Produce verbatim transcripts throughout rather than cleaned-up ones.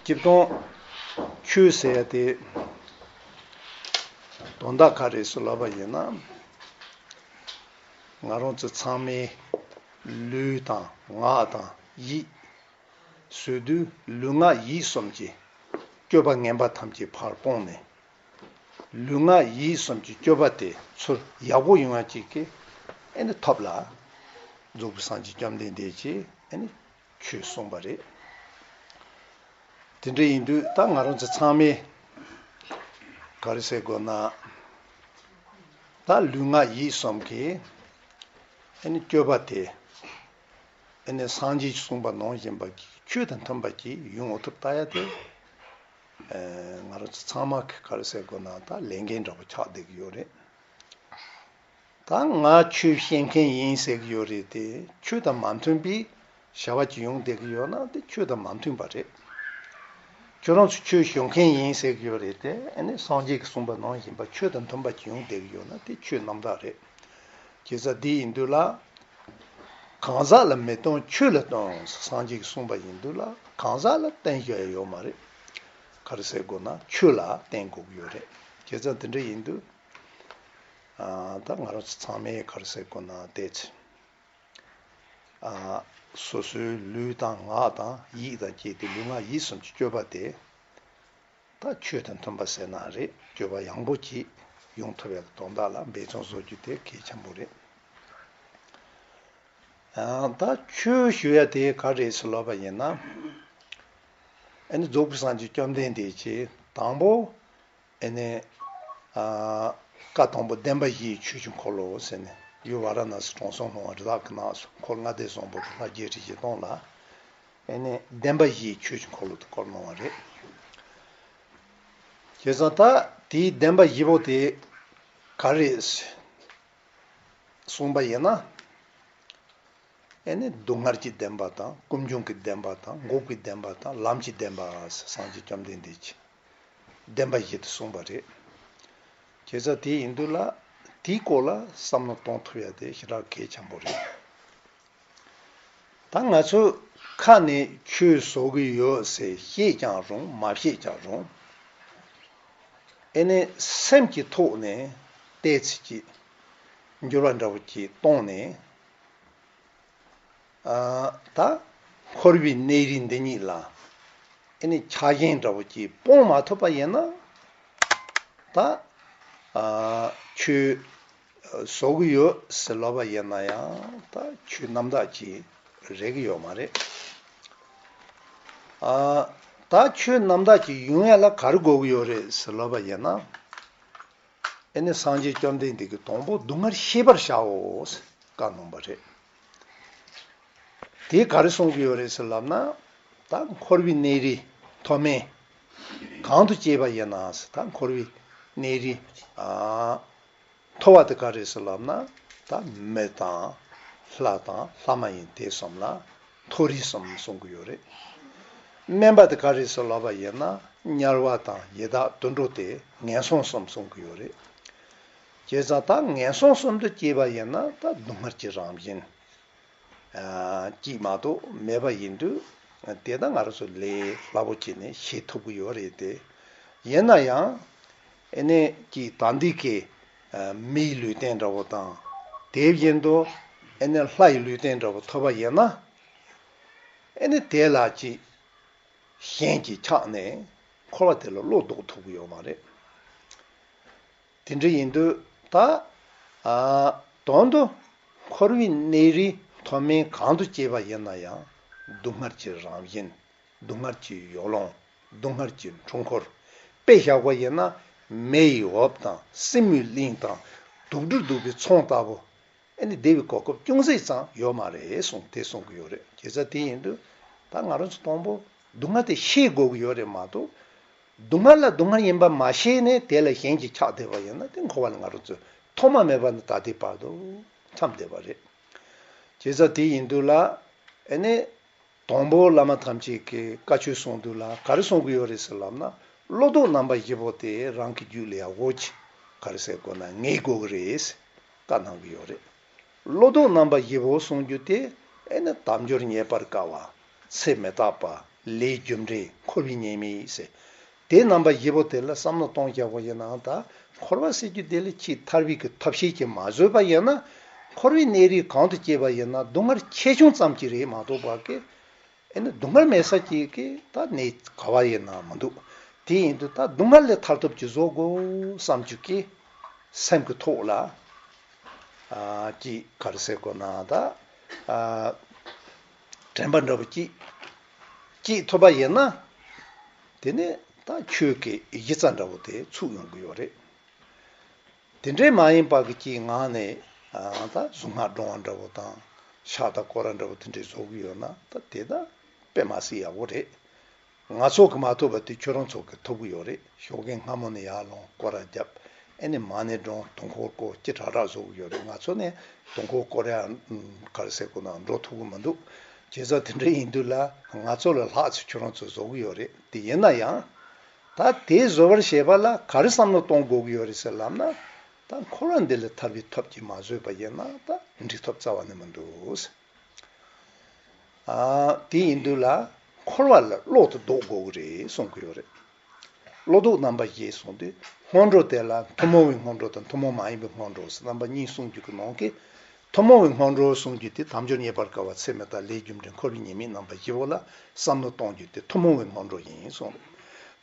སྤྱིར་བཏང་ཆོས་ཟེར་ཡ་དེ་དོན་དག་ག་རེ་ཟེར་ལབ་པ་ཡིན་ན། ང་རང་ཚོ་ཚང་མས་ལུས་དང་ངག་དང་ཡིད་ཟེར་དུས། ལུས་ངག་ཡིད་གསུམ་གྱི་སྤྱོད་པ་ངན་པ་ཐམས་ཅད་ཕར་སྤངས་ནས། ལུས་ངག་ཡིད་གསུམ་གྱི་སྤྱོད་པ་དེ་ཚུར་ཡག་པོ་ཡོང་ཡ་གཅིག་གི་ཨེ་ནི་ཐབས་ལ། རྫོགས་པའི་སངས་རྒྱས་བཅོམ་ལྡན་འདས་ཀྱིས་ཨེ་ནི་ཆོས་གསུངས་པ་རེད། དེ་འདྲ་ཡིན་དུས་ད་ང་རང་ཚོ་ཚང་མས་ག་རེ་ཟེར་དགོས་ན། ད་ལུས་ངག་ཡིད་གསུམ་གྱི་ཨེ་ནི་སྤྱོད་པ་དེ་ཨེ་ནི་སངས་རྒྱས་ཀྱིས་གསུངས་པ་ནང་བཞིན་པ་གི་ཆོས་དང་མཐུན་པ་ཅིག་ཡོང་འོས་ཐུབ་ལྟ་ཡ་དེ། ཨེ། ང་རང་ཚོ་ཚང་མ་གི་ག་རེ་ཟེར་དགོས་ན་ད་ལས་འགན་འདྲ་པོ་ཆགས་བསྡད་ཀྱི་ཡོད་རེད། ད་ང་ཆོས་བཤད་མཁན་ཡིན་ཟེར་གྱི་ཡོད་རེད་དེ། ཆོས་དང་མ་མཐུན་པའི་བྱ་བ་ཅིག་ཡོང་བསྡད་ཀྱི་ཡོད་ན་དེ་ཆོས་དང་མ་མཐུན་པ་རེད། ཁྱོད་རང་ཚོ་ཆོས་ཞུ་མཁན་ཡིན་ཟེར་གྱི་ཡོད་རེད་དེ། ཨ་ནི་སངས་རྒྱས་ཀྱིས་གསུངས་པ་ནང་བཞིན་པ་ཆོས་དང་མཐུན་པ་ཅིག་ཡོང་བསྡད་ཀྱི་ཡོད་ན་དེ་ཆོས་རྣམ་དག་རེད། བྱས་ཙང་དེ་ཡིན་དུས་ལ། གང་ཟག་ལ་མི་བསྟེན་ཆོས་ལ་བསྟེན། སངས་རྒྱས་ཀྱིས་གསུངས་པ་ཡིན་དུས་ལ་གང་ཟག་ལ་བསྟེན་ཞུ་ཡ་ཡོད་མ་རེད། ག་རེ་ཟེར་དགོས་ན་ཆོས་ལ་བསྟེན་དགོས་ཀྱི་ཡོད་རེད། བྱས་ཙང་དེ་འདྲ་ཡིན་དུས། ཨ། ད་ང་རང་ཚོ་ཚང་མས་ག་རེ་ཟེར་དགོས་ན་དེ་ཚེ། ཨ། སོ་སོའི་ལུས་དང་ངག་དང་ཡིད་དང་བཅས་ཏེ་ལུས་ངག་ཡིད་གསུམ་གྱི་སྤྱོད་པ་དེ། ད་ཆོས་དང་མཐུན་པ་ཟེར་ན་རེད། སྤྱོད་པ་ཡག་པོ་ཅིག་ཡོང་ཐུབ་ཡག་གི་དོན་དག་ལ་འབད་བརྩོན་བཟོ་རྒྱུ་དེ་གལ་ཆེན་པོ་རེད། ཨ། ད་ཆོས་ཞུ་ཡ་དེ་ག་རེ་རེད་ཟེར་ལབ་པ་ཡིན་ན། ཨ་ནི་རྫོགས་པའི་སངས་རྒྱས་བཅོམ་ལྡན་འདས་ཀྱིས་དང་པོ། ཨ་ནི། ཨ། བཀའ་དང་པོ་བདེན་པ་བཞིའི་ཆོས་ཀྱི་འཁོར་ལོ་ཟེར་ནས་ཡུལ་ཝཱ་ར་ཎཱ་སི་གྲོང་གསེབ་ལྷུང་བ་རི་དྭགས་ཀྱི་ནགས་སུ་འཁོར་ལྔ་སྡེ་བཟང་པོ་དང་ལྷ་བརྒྱད་ཁྲི་བཞི་སྟོང་ལ། ཨེ་ནས་བདེན་པ་བཞིའི་ཆོས་ཀྱི་འཁོར་ལོ་དེ་བསྐོར་གནང་བ་རེད། བྱས་ཙང་ད་དེའི་བདེན་པ་བཞི་པོ་དེ་ག་རེ་རེད་གསུངས་པ་ཡིན་ན། ཨེ་ནས་སྡུག་བསྔལ་གྱི་བདེན་པ་དང་ཀུན་འབྱུང་གི་བདེན་པ་དང་འགོག་པའི་བདེན་པ་དང་ལམ་གྱི་བདེན་པ་ཟེར་སངས་རྒྱས་བཅོམ་ལྡན་འདས་ཀྱིས་བདེན་པ་བཞི་དེ་གསུངས་པ་རེད། བྱས་ཙང་དེ་ཡིན་དུས་ལ་དེའི་སྐོར་ལ་བསམ་བློ་གཏོང་ཐུབ་ཡ་དེ་ཞེ་དྲག་གལ་ཆེན་པོ་རེད། ད་ང་ཚོ་ཁ་ནས་ཆོས་བཟོ་གི་ཡོད་ཟེར་བཤད་ཀྱང་རུང་མ་བཤད་ཀྱང་རུང་། ཨེ་ནས་སེམས་ཀྱི་ཐོག་ནས་བལྟས་ཚེ་ཅིག་འགྱུར་བ་འདྲ་བོ་ཅིག་གཏོང་ནས། ཨ། ད་འཁོར་བའི་གནས་རིས་འདི་ཉིད་ལ་ཨེ་ནས་ཆགས་ཞེན་འདྲ་བོ་ཅིག་སྤོང་མ་ཐུབ་པ་ཡིན་ན། ད། ཨ། ཆོས་བཟོ་གི་ཡོད་ཟེར་ལབ་པ་ཡིན་ན་ཡང་ད་ཆོས་རྣམ་དག་ཅིག་རེག་གི་ཡོད་མ་རེད། ཨ། ད་ཆོས་རྣམ་དག་ཅིག་ཡོང་ཡ་ལ་ག་རེ་དགོས་ཀྱི་ཡོད་རེད་ཟེར་ལབ་པ་ཡིན་ན། ཨེ་ནས་སངས་རྒྱས་བཅོམ་ལྡན་འདས་ཀྱིས་དང་པོ་སྡུག་བསྔལ་ཤེས་པར་བྱའོ་ཟེར་བཀའ་གནང་བ་རེད། དེ་ག་རེ་གསུང་གི་ཡོད་རེད་ཟེར་ལབ་ན། ད་འཁོར་བའི་གནས་རིས་མཐོ་དམན་གང་དུ་སྐྱེས་པ་ཡིན་ན་ཟེར། ད་འཁོར་བའི་གནས་རིས། ཨ། མཐོ་བ་དེ་ག་རེད་ཟེར་ལབ་ན། ད་མི་དང་ལྷ་དང་ལྷ་མ་ཡིན་དེ་གསུམ་ལ་མཐོ་རིས་གསུམ་གསུང་གི་ཡོད་རེད། དམན་པ་དེ་ག་རེད་ཟེར་ལབ་པ་ཡིན་ན། དམྱལ་བ་དང་ཡི་དྭགས་དུད་འགྲོ་སྟེ་ངན་སོང་གསུམ་གསུང་གི་ཡོད་རེད། བྱས་ཙང་ད་ངན་སོང་གསུམ་དུ་སྐྱེས་པ་ཡིན་ན་ད་སྡུག་བསྔལ་གྱི་རང་བཞིན། ཨ། གཅིག་མ་གཏོགས་མེད་པ་ཡིན་དུས། དེ་ད་ང་རང་ཚོ་ལས་སླ་པོ་བྱས་ནས་ཤེས་ཐུབ་ཀྱི་ཡོད་རེད་དེ། ཡིན་ན་ཡང་། ཨེ་ནས་ཀྱི་ད་འདི་གའི་མིའི་ལུས་རྟེན་འདྲ་བོ་དང་། དེ་བཞིན་དུ་ཨེ་ནས་ལྷ་ཡི་ལུས་རྟེན་འདྲ་བོ་ཐོབ་པ་ཡིན་ན། ཨེ་ནས་དེ་ལ་ཅིག་ཞེན་གྱིས་ཆགས་ནས་འཁོར་བ་དེ་ལ་བློ་ལྡོག་ཐུབ་ཀྱི་ཡོད་མ་རེད། དེ་འདྲ་ཡིན་དུས་ད། ཨ། དོན་དུ་འཁོར་བའི་གནས་རིས་མཐོ་དམན་གང་དུ་སྐྱེས་པ་ཡིན་ན་ཡང་། སྡུག་བསྔལ་གྱི་རང་བཞིན། སྡུག་བསྔལ་གྱི་ཡོ་ལང་། སྡུག་བསྔལ་གྱི་འཁྲུལ་འཁོར། དཔེ་བཞག་པ་ཡིན་ན། མེ་ཡི་འོབས་དང་སྲིན་མོའི་གླིང་དང་དུག་སྦྲུལ་གདུག་པའི་ཚང་ལྟ་བུ། ཨེ་ནི་བདེ་བའི་གོ་སྐབས་ཅུང་ཟད་ཙམ་ཡོད་མ་རེད་གསུངས་དེ་གསུང་གི་ཡོད་རེད། བྱས་ཙང་དེ་ཡིན་དུས་ད་ང་རང་ཚོ་དང་པོ་སྡུག་བསྔལ་དེ་ཤེས་དགོས་ཀྱི་ཡོད་རེད་མ་གཏོགས། སྡུག་བསྔལ་ལ་སྡུག་བསྔལ་ཡིན་པ་མ་ཤེས་ནས་དེ་ལ་ཞེན་གྱིས་ཆགས་བསྡད་པ་ཡིན་ན་དེ་འཁོར་བ་ལ་ང་རང་ཚོ་ཐོག་མ་མེད་པ་ནས་ད་ལྟའི་བར་དུ་འཁྱམས་བསྡད་པ་རེད། བྱས་ཙང་དེ་ཡིན་དུས་ལ། ཨེ་ནི། དང་པོ་བླ་མ་ཐམས་ཅད་ཀྱིས་བཀའ་ཆོས་གསུང་དུས་ལ་ག་རེ་གསུང་གི་ཡོད་རེད་ཟེར་ལབ་ན། བློ་ལྡོག་རྣམ་པ་བཞི་པོ་དེ་རང་གི་རྒྱུད་ལ་ཡག་པོ་ཅིག་ག་རེ་ཟེར་དགོས་ན་ངེས་དགོས་ཀྱི་རེད་ཟེར་བཀའ་གནང་གི་ཡོད་རེད། བློ་ལྡོག་རྣམ་པ་བཞི་པོ་གསུང་རྒྱུ་དེ་ཨེ་ནི་དལ་འབྱོར་རྙེད་པར་དཀའ་བ། ཚེ་མི་རྟག་པ། ལས་རྒྱུ་འབྲས་འཁོར་བའི་ཉེས་དམིགས་ཟེར། དེ་རྣམ་པ་བཞི་པོ་དེ་ལ་བསམ་བློ་གཏོང་རྒྱག་པ་ཡིན་ན་ད་འཁོར་བ་ཟེར་རྒྱུ་དེ་ལ་ཁྱེད་ཐར་བའི་གི་ཐབས་ཤེས་ཀྱིས་མ་བཟོད་པ་ཡིན་ན། འཁོར་བའི་གནས་རིས་གང་དུ་སྐྱེས་པ་ཡིན་ན་སྡུག་བསྔལ་ཆེ་ཆུང་ཙམ་གྱིས་རེད་མ་གཏོགས་པ་གི། ཨེ་ནི་སྡུག་བསྔལ་མེད་ས་ཅིག་གི་ད་གནས་ག་བ་ཡིན་ན་མི་འདུག་དེ་ཡིན་དུས་ད་སྡུག་བསྔལ་ལས་ཐར་ཐབས་ཅིག་བཟོ་དགོས་བསམ་རྒྱུ་གི་སེམས་ཀྱི་ཐོག་ལ། ཨ་ཅིག་ག་རེ་ཟེར་དགོས་ན་ད། ཨ་དྲན་པ་འདྲ་པོ་ཅིག་སྐྱེས་ཐུབ་པ་ཡིན་ན། དེ་ནས་ད་ཆོས་ཀྱི་གཞི་རྩ་འདྲ་པོ་དེ་ཚུགས་ཡོང་གི་ཡོད་རེད། དེ་འདྲའི་མ་ཡིན་པ་གི་ཅིག་ངང་ནས་ཨ་ད་གཟུངས་སྔགས་སྒྲུང་བ་འདྲ་པོ་དང་ཕྱག་དང་སྐོར་ར་འདྲ་པོ་དེ་འདྲའི་བཟོ་གི་ཡོད་ན་ད་དེ་ད་དཔེ་མ་སྲིད་ཡག་པོ་རེད། ང་ཚོ་གི་མ་ཐུབ་པ་དེ་ཁྱོད་རང་ཚོ་གི་ཐུབ་གི་ཡོད་རེད། ཞོགས་ཀས་སྔ་མོ་ནས་ཡར་ལོངས་སྐོར་ར་བརྒྱབ། ཨེ་ནས་མ་ཎི་སྒྲུང་དུང་འཁོར་སྐོར་ཅི་དྲག་དྲག་བཟོ་གི་ཡོད་རེད། ང་ཚོ་ནས་དུང་འཁོར་སྐོར་ཡ་ག་རེ་ཟེར་དགོས་ན་འགྲོ་ཐུབ་གི་མི་འདུག་བྱས་ཙང་དེ་འདྲ་ཡིན་དུས་ལ་ང་ཚོ་ལ་ལྷག་ཅིག་ཁྱོད་རང་ཚོ་བཟོ་གི་ཡོད་རེད། དེ་ཡིན་ན་ཡང་། ད་དེ་བཟོ་བར་བྱེད་པ་ལ་ག་རེ་བསམ་བློ་གཏོང་དགོས་ཀྱི་ཡོད་རེད་ཟེར་ལབ་ན། ད་འཁོར་བ་འདི་ལས་ཐར་བའི་ཐབས་ཀྱིས་མ་བཟོད་པ་ཡིན་ན་ད་འགྲིག་ཐབས་རྩ་བ་ནས་མི་འདུག་ཨ་དེ་ཡིན་དུས་ལ་འཁོར་བ་ལ་བློ་དེ་ལྡོག་དགོས་ཀྱི་རེད་གསུང་གི་ཡོད་རེད། བློ་ལྡོག་རྣམ་པ་བཞི་གསུངས་དུས་སྔོན་འགྲོ་དེ་ལ་ཐུན་མོང་བའི་སྔོན་འགྲོ་དང་ཐུན་མོང་མ་ཡིན་པའི་སྔོན་འགྲོ་ཟེར་རྣམ་པ་གཉིས་གསུང་རྒྱུ་གི་ནང་གི། ཐུན་མོང་བའི་སྔོན་འགྲོ་གསུང་རྒྱུ་དེ་དལ་འབྱོར་རྙེད་པར་དཀའ་བ། ཚེ་མི་རྟག་ལས་རྒྱུ་འབྲས། འཁོར་བའི་ཉེས་དམིགས་རྣམ་པ་བཞི་པོ་ལ་བསམ་བློ་གཏོང་རྒྱུ་དེ་ཐུན་མོང་བའི་སྔོན་འགྲོ་ཡིན་གསུངས་རེད།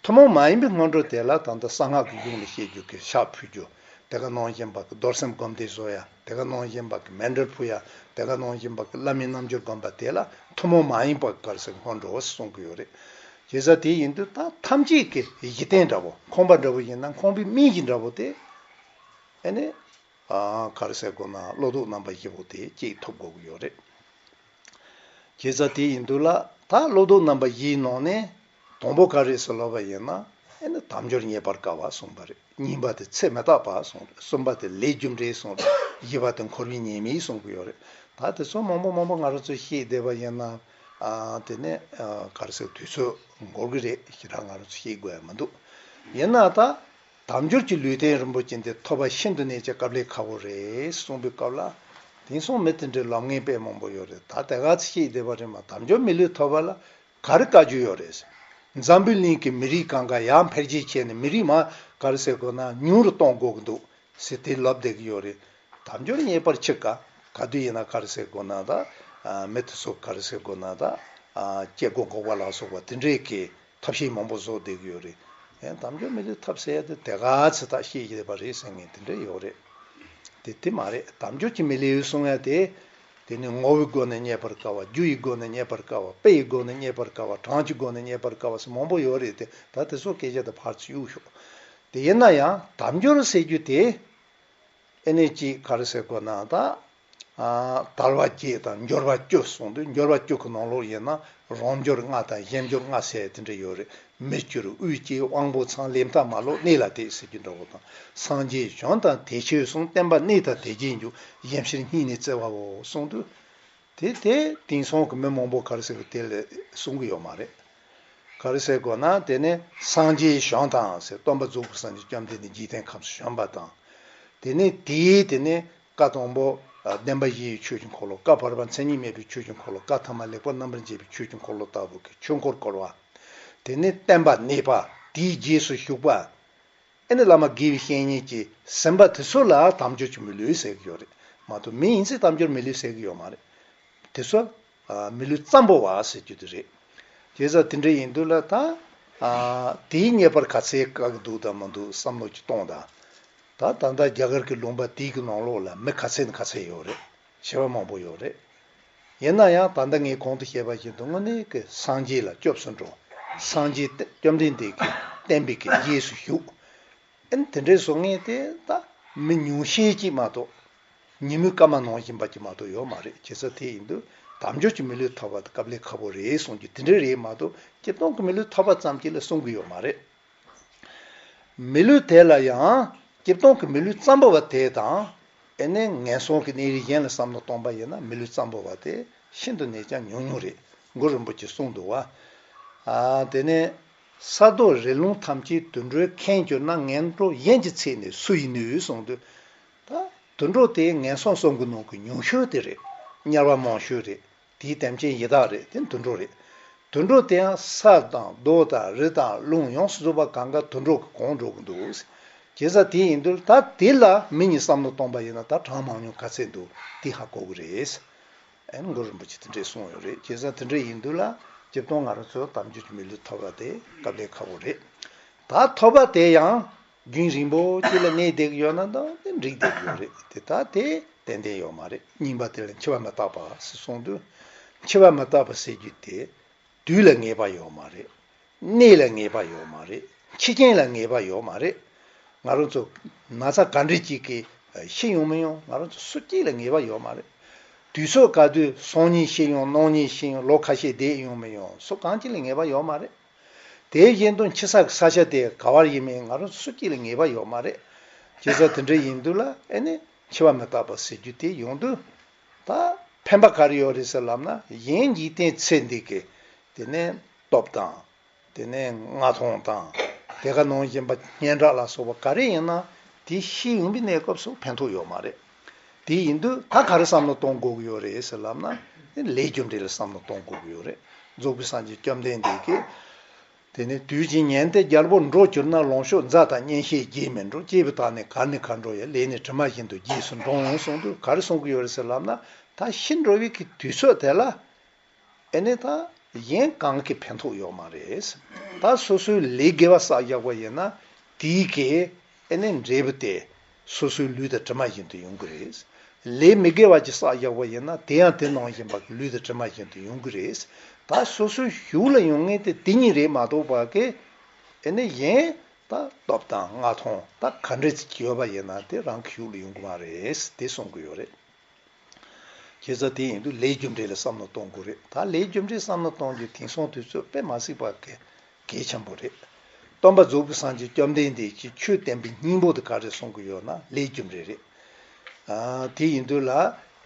ཐུན་མོང་མ་ཡིན་པའི་སྔོན་འགྲོ་དེ་ལ་ད་ལྟ་གསང་སྔགས་ཀྱི་གཞུང་ལས་བཤད་རྒྱུ་གི་ཕྱག་ཕུལ་རྒྱུ། དེ་ག་ནང་བཞིན་པ་གི་རྡོར་སེམས་སྒོམ་བཟླས་བཟོ་ཡ། དེ་ག་ནང་བཞིན་པ་གི་མཎྜལ་ཕུལ་ཡ། དེ་ག་ནང་བཞིན་པ་གི་བླ་མའི་རྣལ་འབྱོར་སྒོམ་པ་དེ་ལ་ཐུན་མོང་མ་ཡིན་པ་ག་རེ་ཟེར་སྔོན་འགྲོ་གསུང་གི་ཡོད་རེད། བྱས་ཙང་དེ་ཡིན་དུས་ད་ཐམས་ཅད་ཀྱི་གཞི་རྟེན་འདྲ་བོ་ཁང་པ་འདྲ་བོ་ཡིན་ན་ཁང་པའི་སྨན་གཞི་འདྲ་བོ་དེ། ཨེ་ནི། ཨ་ག་རེ་ཟེར་དགོས་ན་བློ་ལྡོག་རྣམ་པ་བཞི་པོ་དེ་སྐྱེ་ཐུབ་དགོས་ཀྱི་ཡོད་རེད། བྱས་ཙང་དེ་ཡིན་དུས་ལ་ད་བློ་ལྡོག་རྣམ་པ་བཞིའི་ནང་ནས་དང་པོ་ག་རེ་ཟེར་ལབ་པ་ཡིན་ན་ཨེ་ནི་དལ་འབྱོར་རྙེད་པར་དཀའ་བ་གསུངས་པ་རེད། གཉིས་པ་དེ་ཚེ་མི་རྟག་པ་གསུངས་རེད། གསུམ་པ་དེ་ལས་རྒྱུ་འབྲས་གསུངས་རེད། བཞི་པ་དེ་འཁོར་བའི་ཉེས་དམིགས་གསུངས་ཀྱི་ཡོད་རེད། ད་དེ་ཚོ་མང་པོ་མང་པོ་ང་རང་ཚོས་ཤེས་བསྡད་པ་ཡིན་ན། ཨ་དེ་ནས་ཨ་ག་རེ་ཟེར་དུས་ཚོད་འགོར་གི་རེད། ཞེ་དྲག་ང་རང་ཚོས་ཤེས་དགོས་ཡ་མི་འདུག་ཡིན་ན་ད། དལ་འབྱོར་གྱི་ལུས་རྟེན་རིན་པོ་ཆེ་འདི་ཐོབ་པ་ཤིན་ཏུ་ནས་ཀྱང་དཀའ་ལས་ཁག་པོ་རེད་གསུངས་པའི་སྐབས་ལ། དེང་སང་མི་དེ་འདྲའི་ལབ་མཁན་དཔེ་མང་པོ་ཡོད་རེད། ད་དེ་ག་ཚོད་ཤེས་བསྡད་པ་རེད་མ། དལ་འབྱོར་མི་ལུས་ཐོབ་པ་ལ་ག་རེ་དཀའ་རྒྱུ་ཡོད་རེད། འཛམ་བུའི་གླིང་གི་མི་རིགས་གང་ག་ཡར་འཕེལ་རྒྱས་ཕྱིན་ནས་མི་རིགས་མ་ག་རེ་ཟེར་དགོས་ན་ཉུང་རུ་གཏོང་དགོས་ཀྱི་འདུག་ཟེར་དེ་ལབ་བསྡད་ཀྱི་ཡོད་རེད། དལ་འབྱོར་རྙེད་པར་འཆི་དཀའ། ག་དུས་ཡིན་ན་ག་རེ་ཟེར་དགོས་ན་ད། ཨ་མི་དེ་ཚོ་ག་རེ་ཟེར་དགོས་ན་ད། ཨ་སྐྱེ་སྒོ་འགོག་པ་ལ་སོགས་པ་དེ་འདྲས་ཀྱི་ཐབས་ཤེས་མང་པོ་བཟོ་བསྡད་ཀྱི་ཡོད་རེད། ཡང་དལ་འབྱོར་མི་ལུས་ཐོབ་ཟེར་ཡ་དེ་དེ་ག་ཚོད་ཐག་ཤེས་བསྡད་པ་རེད་ཟེར་མཁན་དེ་འདྲ་ཡོད་རེད། དེ་དེ་མ་རེད། དལ་འབྱོར་གྱི་མི་ལུས་གསུང་ཡ་དེ། དེ་ནི་ངོ་བོའི་སྒོ་ནས་རྙེད་པར་དཀའ་བ། རྒྱུ་ཡི་སྒོ་ནས་རྙེད་པར་དཀའ་བ། དཔེ་ཡི་སྒོ་ནས་རྙེད་པར་དཀའ་བ། གྲངས་ཀྱི་སྒོ་ནས་རྙེད་པར་དཀའ་བ་སོགས་མང་པོ་ཡོད་རེད་དེ། ད་དེ་ཚོ་སྐད་ཆ་དེ་ཕར་ཚུར་གཡུག་ཞོག་དེ་ཡིན་ན་ཡང་དལ་འབྱོར་ཟེར་རྒྱུ་དེ། ཨེ་ནས་ཅིག་ག་རེ་ཟེར་དགོས་ན་ད། ཨ་དལ་བ་བརྒྱད་དང་འབྱོར་བ་བཅུ་གསུངས་འདུག་འབྱོར་བ་བཅུ་གི་ནང་ལོགས་ཡིན་ན་རང་འབྱོར་ལྔ་དང་གཞན་འབྱོར་ལྔ་ཟེར་དེ་འདྲ་ཡོད་རེད། མི་སྐྱུར་དབུལ་སྐྱེད་དབང་པོ་ཚང་ལེན་མཐའ་མ་ལོག་གནས་ལ་དད་ཟེར་རྒྱུ་འདྲ་བོ་དང་། སངས་རྒྱས་གཞུང་དང་དེ་ཆོས་གསུམ། བསྟན་པ་གནས་དང་དེ་རྗེས་འཇུག་གཞན་ཕྱིར་སྙིང་ནས་བརྩེ་བའོ་གསུངས་འདུག་དེ་དེ་དེང་སང་གི་མི་མང་པོ་ག་རེ་ཟེར་གི་དེ་ལ་གསུང་གི་ཡོད་མ་རེད། ག་རེ་ཟེར་དགོས་ན་དེ་ནི་སངས་རྒྱས་བྱོན་དང་ཟེར། སྟོན་པ་རྫོགས་པའི་སངས་རྒྱས་བཅོམ་ལྡན་འདས་འཇིག་རྟེན་ཁམས་སུ་བྱོན་པ་དང་། དེ་ནི་དེའི་དེ་ནི་བཀའ་དང་པོ་བདེན་པ་བཞི་ཡི་ཆོས་ཀྱི་འཁོར་ལོ། བཀའ་བར་པ་མཚན་ཉིད་མེད་པའི་ཆོས་ཀྱི་འཁོར་ལོ། བཀའ་ཐ་མ་ལེགས་པར་རྣམ་པར་འབྱེད་པའི་ཆོས་ཀྱི་འཁོར་ལོ་ལྟ་བུ་གི་ཆོས་འཁོར་བསྐོར་བ། དེ་ནི་བསྟན་པ་གནས་པ། དེའི་རྗེས་སུ་ཞུགས་པ། ཨེ་ནི་བླ་མ་དགེ་བའི་བཤེས་གཉེན་གྱིས་ཟིན་པ་དེ་ཚོ་ལ་དལ་འབྱོར་གྱི་མི་ལུས་ཟེར་གྱི་ཡོད་རེད་མ་གཏོགས་མི་ཡིན་ཚེ་དལ་འབྱོར་མི་ལུས་ཟེར་གྱི་ཡོད་མ་རེད། དེ་ཚོ་ཨ་མི་ལུས་ཙམ་པོ་བ་ཟེར་རྒྱུ་དེ་རེད། བྱས་ཙང་དེ་འདྲ་ཡིན་དུས་ལ་ད་ཨ་དེའི་རྙེད་པར་ག་ཚད་དཀའ་གི་འདུག་དང་མི་འདུག་བསམ་བློ་ཅིག་གཏོང་དང་། ད་ད་ལྟ་རྒྱ་གར་གྱི་ལུང་པ་དེའི་གི་ནང་ལོགས་ལ་མི་ག་ཚད་ནས་ག་ཚད་ཡོད་རེད། བྱེ་བ་མང་པོ་ཡོད་རེད། ཡིན་ན་ཡང་ད་ལྟ་ངས་གོང་དུ་བཤད་པ་བཞིན་དུ་དངོས་གནས་ཀྱི་སངས་རྒྱས་ལ་སྐྱབས་སུ་འགྲོ། སངས་རྒྱས་བསྟན་བཅོམ་ལྡན་འདས་ཀྱི་བསྟན་པའི་གི་རྗེས་སུ་ཞུགས། ཨེ་ནི་དེ་འདྲའི་བཟོ་མཁན་དེ་ད་མི་ཉུང་ཤས་ཅིག་མ་གཏོགས། ཉིན་མོའི་སྐར་མ་ནང་བཞིན་པ་ཅིག་མ་གཏོགས་ཡོད་མ་རེད། བྱས་ཙང་དེ་ཡིན་དུས་དལ་འབྱོར་གྱི་མི་ལུས་ཐོབ་པ་དེ་དཀའ་ལས་ཁག་པོ་རེད་གསུང་རྒྱུ་དེ་འདྲ་རེད་མ་གཏོགས་སྤྱིར་བཏང་གི་མི་ལུས་ཐོབ་པ་ཙམ་གྱིས་ལ་གསུང་གི་ཡོད་མ་རེད། མི་ལུས་དེ་ལ་ཡང་སྤྱིར་བཏང་གི་མི་ལུས་ཙམ་པོ་བ་དེ་དང་། ཨེ་ནས་ངན་སོང་གི་གནས་རིས་གཞན་ལ་བསམ་བློ་གཏོང་པ་ཡིན་ན་མི་ལུས་ཙམ་པོ་བ་དེ་ཤིན་ཏུ་ནས་ཀྱང་ཉུང་ཉུང་རེད། གུ་རུ་རིན་པོ་ཆེས་གསུངས་འདུག་བ། ཨ་དེ་ནས་ས་རྡོ་རི་ལུང་ཐམས་ཅད་དུད་འགྲོའི་ཁྱད་གྱུར་ན། ངན་འགྲོ་གཞན་གྱི་ཚད་ནི་སུ་ཡིས་ནུས་གསུངས་དུས། ད་དུད་འགྲོ་དེ་ངན་སོང་གསུམ་གྱི་ནང་གི་ཉུང་ཤོས་དེ་རེད། དམྱལ་བ་མང་ཤོས་རེད། དེའི་དམ་ཅན་ཡི་དྭགས་རེད། དེ་དུད་འགྲོ་རེད། དུད་འགྲོ་དེ་ཡང་ས་དང་རྡོ་དང་རི་དང་རླུང་ཡོངས་སུ་རྫོགས་པ་གང་ག་དུད་འགྲོ་གི་གོང་འགྲོ་གི་འདུག། བྱས་ཙང་དེ་ཡིན་དུས་ད་དེ་ལ་མི་གཉིས་བསམ་བློ་གཏོང་པ་ཡིན་ན་ད་གྲངས་མང་ཉུང་ག་ཚད་འདུག། དེ་ཧ་གོ་གི་རེད། ཨན་གུ་རུ་རིན་པོ་ཆེ་དེ་འདྲས་གསུངས་ཡོད་རེད། བྱས་ཙང་དེ་འདྲས་ཡིན་དུས་ལ་སྤྱིར་བཏང་ང་རང་ཚོ་དལ་འབྱོར་གྱི་མི་ལུས་ཐོབ་པ་དེ་སྐབས་ལས་ཁག་པོ་རེད། ད་ཐོབ་པ་དེ་ཡང་རྒྱུན་རིང་པོ་གཅིག་ལ་གནས་བསྡད་ཀྱི་ཡོད་ན་ད་དེ་འགྲིག་བསྡད་ཀྱི་ཡོད་རེད། དེ་ད་དེ་ཏན་ཏན་ཡོད་མ་རེད། གཉིས་པ་དེ་ལ་འཆི་བ་མི་རྟག་པ་ཟེར་གསུངས་དུས། འཆི་བ་མི་རྟག་པ་ཟེར་རྒྱུ་དེ། དུས་ལ་ངེས་པ་ཡོད་མ་རེད། གནས་ལ་ངེས་པ་ཡོད་མ་རེད། འཆི་རྐྱེན་ལ་ངེས་པ་ཡོད་མ་རེད། ང་རང་ཚོ་ན་ཚ་ག་འདྲ་ཅིག་གིས་ཤི་ཡོང་མི་ཡོང་ང་རང་ཚོ་སུ་གཅིག་ལ་ངེས་པ་ཡོད་མ་རེད། དུས་ཚོད་ག་དུས་སང་ཉིན་ཤི་ཡོང་གནངས་ཉིན་ཤི་ཡོང་ལོ་ཁ་ཤས་བསྡད་ཡོང་མི་ཡོང་སུ་གང་ཅི་ལ་ངེས་པ་ཡོད་མ་རེད། དེ་བཞིན་དུ་འཆི་ས་གི་ས་ཆ་དེ་ག་བར་ཡིན་མིན་ང་རང་ཚོ་སུ་གཅིག་ལ་ངེས་པ་ཡོད་མ་རེད། བྱས་ཙང་དེ་འདྲ་ཡིན་དུས་ལ་ཨེ་ནི་འཆི་བ་མི་རྟག་པ་ཟེར་རྒྱུ་དེ་ཡོང་དུས། ད་ཕན་པ་ག་རེ་ཡོད་རེད་ཟེར་ལབ་ན་གཞན་འཇིག་རྟེན་ཚེ་འདི་གི་དེ་ནས་སྟོབས་དང་། དེ་ནས་མངའ་ཐང་དང་། དེ་ག་ནང་བཞིན་པ་སྙན་གྲགས་ལ་སོགས་པ་ག་རེ་ཡིན་ན་དེ་ཤི་ཡོང་པའི་གནས་སྐབས་སུ་ཕན་ཐོགས་ཡོད་མ་རེད། དེ་ཡིན་དུས་ད་ག་རེ་བསམ་བློ་གཏོང་དགོས་ཀྱི་ཡོད་རེད་ཟེར་ལབ་ན་དེ་ལས་རྒྱུ་འབྲས་ལ་བསམ་བློ་གཏོང་དགོས་ཀྱི་ཡོད་རེད། རྫོགས་པའི་སངས་རྒྱས་བཅོམ་ལྡན་འདས་ཀྱིས། དེ་ནས་དུས་ཀྱི་ཉན་ཐོས་རྒྱལ་པོ་འགྲོ་གྱུར་ན། ལོངས་སྤྱོད་མཛའ་དང་གཉེན་བཤེས་རྗེས་མི་འགྲོ། སྐྱེས་པའི་བདག་ནི་གར་ནི་གར་འགྲོ་ཡི། ལས་ནི་གྲིབ་མ་བཞིན་དུ་རྗེས་སུ་འབྲང་ངོ་། གསུངས་དུས་ག་རེ་གསུང་གི་ཡོད་རེད་ཟེར་ལབ་ན་ད་ཤི་འགྲོ་བའི་གི་དུས་ཚོད་དེ་ལ་ཨེ་ནས་ད་གཞན་གང་གི་ཕན་ཐོགས་ཡོད་མ་རེད། ད་སོ་སོའི་ལས་དགེ་བ་བསགས་བཞག་པ་ཡིན་ན་དེའི་གི་ཨེ་ནས་འབྲས་བུ་དེ་སོ་སོའི་ལུས་དང་གྲིབ་མ་བཞིན་དུ་ཡོང་གི་རེད། ལས་མི་དགེ་བ་ཅིག་བསགས་བཞག་པ་ཡིན་ན་དེ་ཡང་དེ་ནང་བཞིན་པ་གི་ལུས་དང་གྲིབ་མ་བཞིན་དུ་ཡོང་གི་རེད། ད་སོ་སོའི་གཞུག་ལ་ཡོང་མཁན་དེ་དེ་ཉིད་རེད་མ་གཏོགས་པ་གི་ཨེ་ནི་གཞན་ད་སྟོབས་དང་མངའ་ཐང་ད་ག་འདྲ་ཅིག་ཡོད་པ་ཡིན་ན་དེ་རང་གི་གཞུག་ལ་ཡོང་གི་མ་རེད་དེ་གསུང་གི་ཡོད་རེད། བྱས་ཙང་དེ་ཡིན་དུས་ལས་རྒྱུ་འབྲས་ལ་བསམ་བློ་གཏོང་དགོས་རེད། ད་ལས་རྒྱུ་འབྲས་བསམ་བློ་གཏོང་རྒྱུ་དེང་སང་དུས་ཚོད་དཔེ་མ་སྲིད་པ་གི་གལ་ཆེན་པོ་རེད། སྟོན་པ་རྫོགས་པའི་སངས་རྒྱས་བཅོམ་ལྡན་འདས་ཀྱིས་ཆོས་བསྟན་པའི་སྙིང་པོ་དེ་ག་རེ་གསུང་གི་ཡོད་ན་ལས་རྒྱུ་འབྲས་རེད། ཨ། དེ་ཡིན་དུས་ལ་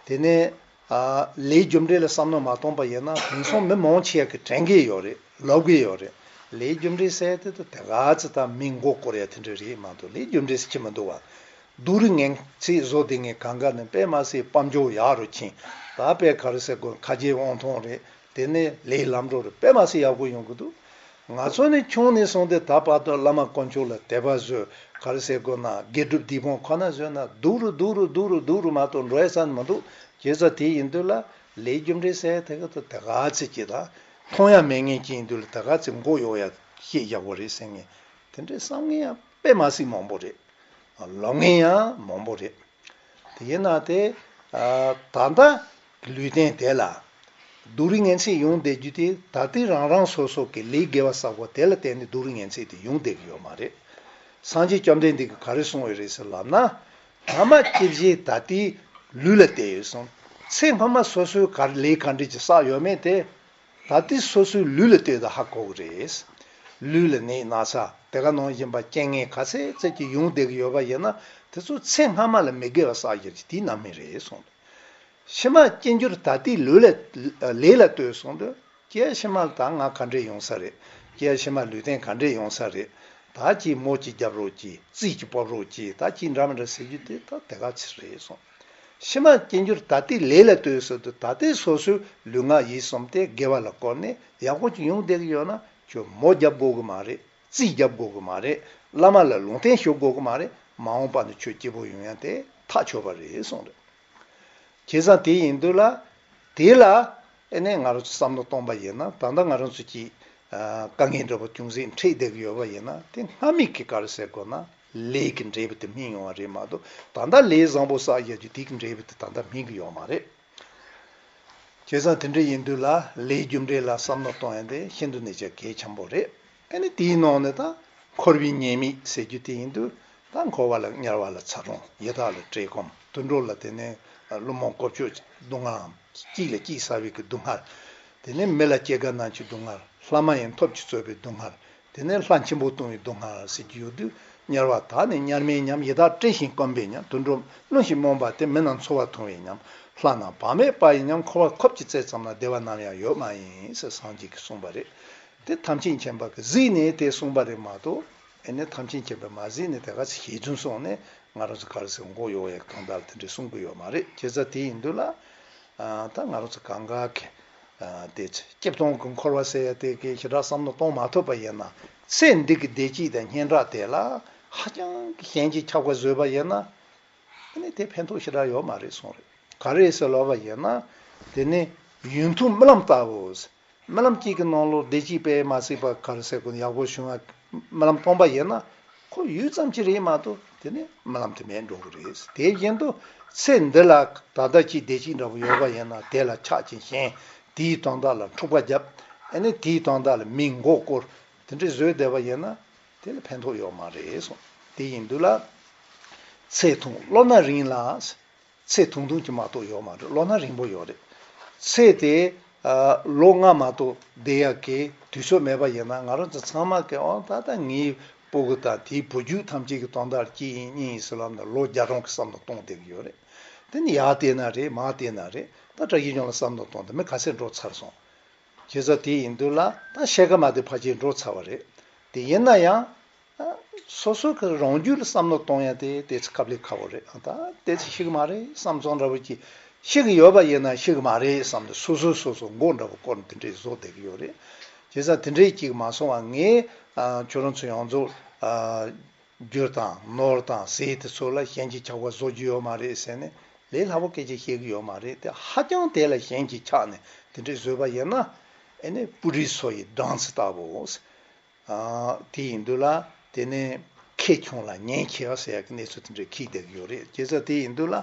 དེ་ནས་ཨ། ལས་རྒྱུ་འབྲས་ལ་བསམ་བློ་མ་གཏོང་པ་ཡིན་ན་དེང་སང་མི་མང་ཆེ་བ་གི་དྲན་གི་ཡོད་རེད། ལབ་གི་ཡོད་རེད། ལས་རྒྱུ་འབྲས་ཟེར་དེ་ད་དེ་ག་ཚོད་ད་མི་མགོ་སྐོར་ཡ་དེ་འདྲ་རེད་མ་གཏོགས་ལས་རྒྱུ་འབྲས་ཟེར་གྱི་མི་འདུག་བ། སྡུག་རུས་ངན་ཚད་བཟོ་བསྡད་མཁན་གང་ག་ནི་དཔེ་མ་སྲིད་དཔལ་འབྱོར་ཡག་རུ་ཕྱིན། ད་དཔེ་ག་རེ་ཟེར་དགོས་ཁ་རྗེ་དབང་ཐང་རེད། དེ་ནས་ལས་ལམ་འགྲོ་རུ་དཔེ་མ་སྲིད་ཡག་པོ་ཡོང་གི་འདུག། ང་ཚོ་ནི་ཆུང་ནས་བཟུང་སྟེ་ད་བར་དུ་བླ་མ་དཀོན་མཆོག་ལ་དད་པ་བཟོས་ག་རེ་ཟེར་དགོས་ན་དགེ་སྒྲུབ་སྡིག་སྤོང་ཁོ་ན་བཟོས་ན་སྡུག་རུ་སྡུག་རུ་སྡུག་རུ་སྡུག་རུ་མ་གཏོགས་འགྲོ་ཡ་ས་ནི་མི་འདུག། བྱས་ཙང་དེ་ཡིན་དུས་ལ་ལས་རྒྱུ་འབྲས་ཟེར་དེ་ག་ད་དེ་ག་ཚོད་ཅིག་ད་མཐོང་ཡ་མེད་མཁན་ཅིག་ཡིན་དུས་ལ་དེ་ག་ཚོད་མགོ་གཡོག་ཡ་བཤད་ཡག་པོ་རེད་ཟེར་མཁན་དེ་འདྲའི་བསམ་མཁན་ཡང་དཔེ་མ་སྲིད་མང་པོ་རེད། ལབ་མཁན་ཡང་མང་པོ་རེད། དེ་ཡིན་ན་དེ་ད་ལྟ་ལུས་རྟེན་དེ་ལ་སྡུག་རུས་ངན་ཚད་ཡོང་བསྡད་རྒྱུ་དེ་ད་ལྟའི་རང་རང་སོ་སོ་གི་ལས་དགེ་བ་བསགས་པ་དེ་ལ་བརྟེན་ནས་སྡུག་རུས་ངན་ཚད་དེ་ཡོང་བསྡད་ཀྱི་ཡོད་མ་རེད། སངས་རྒྱས་བཅོམ་ལྡན་འདས་ཀྱིས་ག་རེ་གསུངས་ཡོད་རེད་ཟེར་ལབ་ན། ཐ་མ་སྐྱེ་བཞེས་ད་ལྟའི་ལུས་ལ་བལྟས་ཡོད་གསུངས། ཚེ་སྔོན་མ་སོ་སོའི་ག་རེ་ལས་ག་འདྲས་ཀྱི་བསགས་ཡོད་མེད་དེ། ད་ལྟའི་སོ་སོའི་ལུས་ལ་ལྟོས་དང་ཧ་གོ་གི་རེད། ལུས་ལ་ནད་ན་ཚ་དེ་ག་ནང་བཞིན་པ་རྐྱེན་ངན་ག་ཚད་ཚད་ཀྱིས་ཡོང་བསྡད་ཀྱི་ཡོད་པ་ཡིན་ན་དེ་ཚོ་ཚེ་སྔ་མ་ལ་མི་དགེ་བ་བསགས་ཡོད་ཀྱི་དེའི་རྣམ་སྨིན་རེད་གསུངས། ཕྱི་མ་སྐྱེ་འགྱུར་ད་ལྟའི་ལུས་ལ་ལས་ལ་ལྟོས་གསུངས་དུས་སྐྱེ་ཕྱི་མ་ལ་ད་ང་ག་འདྲས་ཡོང་ས་རེད། སྐྱེ་ཕྱི་མ་ལུས་རྟེན་ག་འདྲས་ཡོང་ས་རེད། ད་ཅིག་མོ་ཅིག་རྒྱབ་རོགས་གྱིས་རྩིས་ཀྱི་སྤོབས་རོགས་གྱིས་ད་ཅིག་འདྲ་མི་འདྲ་ཟེར་རྒྱུ་དེ་ད་དེ་ག་ཚོད་རེད་གསུངས། ཕྱི་མ་སྐྱེ་འགྱུར་ད་ལྟའི་ལས་ལ་ལྟོས་ཟེར་དུས་ད་ལྟའི་སོ་སོའི་ལུས་ངག་ཡིད་གསུམ་དེ་དགེ་བ་ལ་བཀོལ་ནས་ཡག་པོ་ཅིག་ཡོང་བསྡད་ཀྱི་ཡོད་ན་ཁྱོད་མོ་རྒྱབ་དགོས་ཀྱི་མ་རེད། རྩིས་རྒྱབ་དགོས་ཀྱི་མ་རེད། བླ་མ་ལ་ལུང་བསྟན་ཞུ་དགོས་ཀྱི་མ་རེད། མ་འོངས་པ་ནས་ཁྱོད་སྐྱིད་པོ་ཡོང་ཡ་དེ་ཐག་ཆོད་པ་རེད་གསུངས་རེད། བྱས་ཙང་དེ་ཡིན་དུས་ལ། དེ་ལ་ཨེ་ནས་ང་རང་ཚོ་བསམ་བློ་གཏོང་པ་ཡིན་ན་ད་ལྟ་ང་རང་ཚོ་གི་དཀའ་ངལ་འདྲ་པོ་ཅུང་ཟད་འཕྲད་བསྡད་ཀྱི་ཡོད་པ་ཡིན་ན་དེ་སྔ་མའི་གི་ག་རེ་ཟེར་དགོས་ན་ལས་ཀྱི་འབྲས་བུ་དེ་སྨིན་ཡོང་བ་རེད་མ་གཏོགས་ད་ལྟ་ལས་བཟང་པོ་བསགས་ཡོད་རྒྱུ་དེ་གི་འབྲས་བུ་དེ་ད་ལྟ་སྨིན་གྱི་ཡོད་མ་རེད། བྱས་ཙང་དེ་འདྲ་ཡིན་དུས་ལ་ལས་རྒྱུ་འབྲས་ལ་བསམ་བློ་གཏོང་ཡ་དེ་ཤིན་ཏུ་ནས་ཀྱང་གལ་ཆེན་པོ་རེད། ཨ་ནི་དེའི་ནང་ནས་ད་འཁོར་བའི་ཉེས་དམིགས་ཟེར་རྒྱུ་དེ་ཡིན་དུས་ད་འཁོར་བ་ལ་དམྱལ་བ་ལ་ཚ་གྲང་ཡི་དྭགས་ལ་བཀྲེས་སྐོམ་དུད་འགྲོ་ལ་དེ་ནས་ཀླུ་དམག་ཀོ་ཅོ་སྡུག་བསྔལ་སྐྱིད་ལ་སྐྱིད་ཟ་བའི་གི་སྡུག་བསྔལ། དེ་ནས་མི་ལ་སྐྱེ་རྒ་ན་འཆིའི་སྡུག་བསྔལ། ལྷ་མ་ཡིན་ཐབས་ཀྱིས་གཙོས་པའི་སྡུག་བསྔལ། དེ་ནས་ལྷ་འཆི་འཕོ་ལྟུང་བའི་སྡུག་བསྔལ་ཟེར་རྒྱུ་ཡོད་དུས་དམྱལ་བ་དག་ནི་དམྱལ་མེའི་ཉམས། ཡི་དྭགས་བཀྲེས་ཤིང་སྐོམ་པའི་ཉམས། དུད་འགྲོ་བླུན་ཞིང་རྨོངས་པ་དེ། མི་རྣམས་འཚོ་བ་ཐུང་བའི་ཉམས། ལྷ་རྣམས་བག་མེད་པ་ཡི་ཉམས། འཁོར་བ་ཁོབ་ཀྱི་ཚད་ཙམ་ན། བདེ་བ་ནམ་ཡང་ཡོད་མ་ཡིན་ཟེར་སངས་རྒྱས་ཀྱིས་གསུངས་པ་རེད། དེ་ཐམས་ཅད་མཁྱེན་པ་གིས་གཟིགས་ནས་དེ་གསུངས་པ་རེད་མ་གཏོགས་ཨེ་ནས་ཐམས་ཅད་མཁྱེན་པས་མ་གཟིགས་ནས་དེ་ག་ཚོད་ཞལ་རྫུན་གསུངས་ནས་ང་རང་ཚོ་ག་རེ་ཟེར་མགོ་གཡོག་ཡག་དོན་དག་ལ་དེ་འདྲས་གསུང་གི་ཡོད་མ་རེད། བྱས་ཙང་དེ་ཡིན་དུས་ལ་ད་ང་རང་ཚོ་གང་ག་གི་ དེ་སྐྱིད་སྟོང་གི་འཁོར་བ་ཟེར་ཡ་དེ་གི་ཞེ་དྲག་བསམ་བློ་གཏོང་མ་ཐུབ་པ་ཡིན་ན། ཚེ་འདི་གི་བདེ་སྐྱིད་དང་སྙན་གྲགས་དེ་ལ་ཧ་ཅང་གི་ཞེན་ཆགས་ཆགས་པ་བཟོས་པ་ཡིན་ན། ཨ་ནི་དེ་ཕན་ཐོགས་ཞེ་དྲག་ཡོད་མ་རེད་གསུངས་རེད། ག་རེ་ཟེར་ལབ་པ་ཡིན་ན། དེ་ནི་ཡུན་ཐུང་རྨི་ལམ་ལྟ་བུ། རྨི་ལམ་གཅིག་གི་ནང་ལོགས་བདེ་སྐྱིད་དཔེ་མ་སྲིད་པ་ག་རེ་ཟེར་དགོས་ན་ཡག་པོ་བྱུང་བ། རྨི་ལམ་སྟོང་པ་ཡིན་ན། ཁོ་ཡུད་ཙམ་ཅིག་རེད་མ་གཏོགས་དེ་ནི་རྨི་ལམ་དུ་མེད་འགྲོ་གི་རེད། དེ་བཞིན་དུ་ཚེ་འདི་ལ་ད་ལྟ་ཅིག་བདེ་སྐྱིད་འདྲ་པོ་ཡོད་པ་ཡིན་ན་དེ་ལ་ཆགས་ཅིང་ཞེན། དེའི་དོན་དག་ལ་འཁྲུག་པ་བརྒྱབ། ཨ་ནི་དེའི་དོན་དག་ལ་མི་མགོ་སྐོར། དེ་འདྲའི་བཟོས་བསྡད་པ་ཡིན་ན་དེ་ལ་ཕན་ཐོགས་ཡོད་མ་རེད་གསུངས། དེ་ཡིན་དུས་ལ། ཚེ་ཐུང་བློ་སྣ་རིང་ལ། ཚེ་ཐུང་ཐུང་གཅིག་མ་གཏོགས་ཡོད་མ་རེད། བློ་སྣ་རིང་པོ་ཡོད་རེད། ཚེ་དེ་ཨ་ལོ་ལྔ་མ་གཏོགས་བསྡད་ཡག་གི་དུས་ཚོད་མེད་པ་ཡིན་ན་ང་རང་ཚོ་ཚང་མ་གི་ཨོ་ད་ལྟ་ངའི་སྤུ་གུ་དང་དེའི་བུ་རྒྱུད་ཐམས་ཅད་ཀྱི་དོན་དག་གཅིག་ཡིན་གཉིས་ཡིན་ཟེར་ལབ་ན་ལོ་བརྒྱ་གྲངས་ཀྱི་བསམ་བློ་གཏོང་བསྡད་ཀྱི་ཡོད་རེད། དེ་ནི་ཡར་བལྟས་ན་རེད། མར་བལྟས་ན་རེད། ད་བཀྲ་ཤིས་ལྗོངས་ལ་བསམ་བློ་གཏོང་དུས་མི་ག་ཚད་འགྲོ་ཚར་སོང་། བྱས་ཙང་དེ་ཡིན་དུས་ལ་ད་ཤེལ་དཀར་མ་དེ་ཕལ་ཆེར་འགྲོ་ཚར་བ་རེད། དེ་ཡིན་ན་ཡང་། ཨ། སོ་སོ་གི་རང་རྒྱུད་ལ་བསམ་བློ་གཏོང་ཡ་དེ་དེ་ཚོ་དཀའ་ལས་ཁག་པོ་རེད། ཨ། ད་དེ་ཚོ་ཤི་གི་མ་རེད་བསམ་ཚོད་འདྲ་པོ་ཅིག་ཤི་གི་ཡོད་པ་ཡིན་ན་ཤི་གི་མ་རེད་བསམ་ནས་སོ་སོས་སོ་སོ་མགོ་འདྲ་པོ་སྐོར་ནས་དེ་འདྲས་བཟོ་བསྡད་ཀྱི་ཡོད་རེད། བྱས་ཙང་དེ་འདྲས་ཅིག་མ་སོང་བ་ངས། ཨ། ཁྱོད་རང་ཚོ་ཡོངས་རྫོགས། ཨ། རྒྱུ་དང་ནོར་དང་ཟས་དེ་ཚོ་ལ་ཞེན་ཅིང་ཆགས་པ་བཟོ་རྒྱུ་ཡོད་མ་རེད་ཟེར་ནས་ལས་སླ་པོ་སྐད་ཆ་བཤད་གི་ཡོད་མ་རེད། དེ་ཧ་ཅང་དེ་ལ་ཞེན་ཅིང་ཆགས་ནས་དེ་འདྲས་བཟོས་པ་ཡིན་ན། ཨེ་ནས་སྤུ་རིས་སོ་ཡི་སྦྲང་རྩི་ལྟ་བུ། ཨ། དེ་ཡིན་དུས་ལ་དེ་ནས་ཁེ་ཆུང་ལ་ཉེན་ཆེ་བ་ཟེར་ཡག་གི་གནས་ཚུལ་དེ་འདྲས་འཁེལ་བསྡད་ཀྱི་ཡོད་རེད། བྱས་ཙང་དེ་ཡིན་དུས་ལ་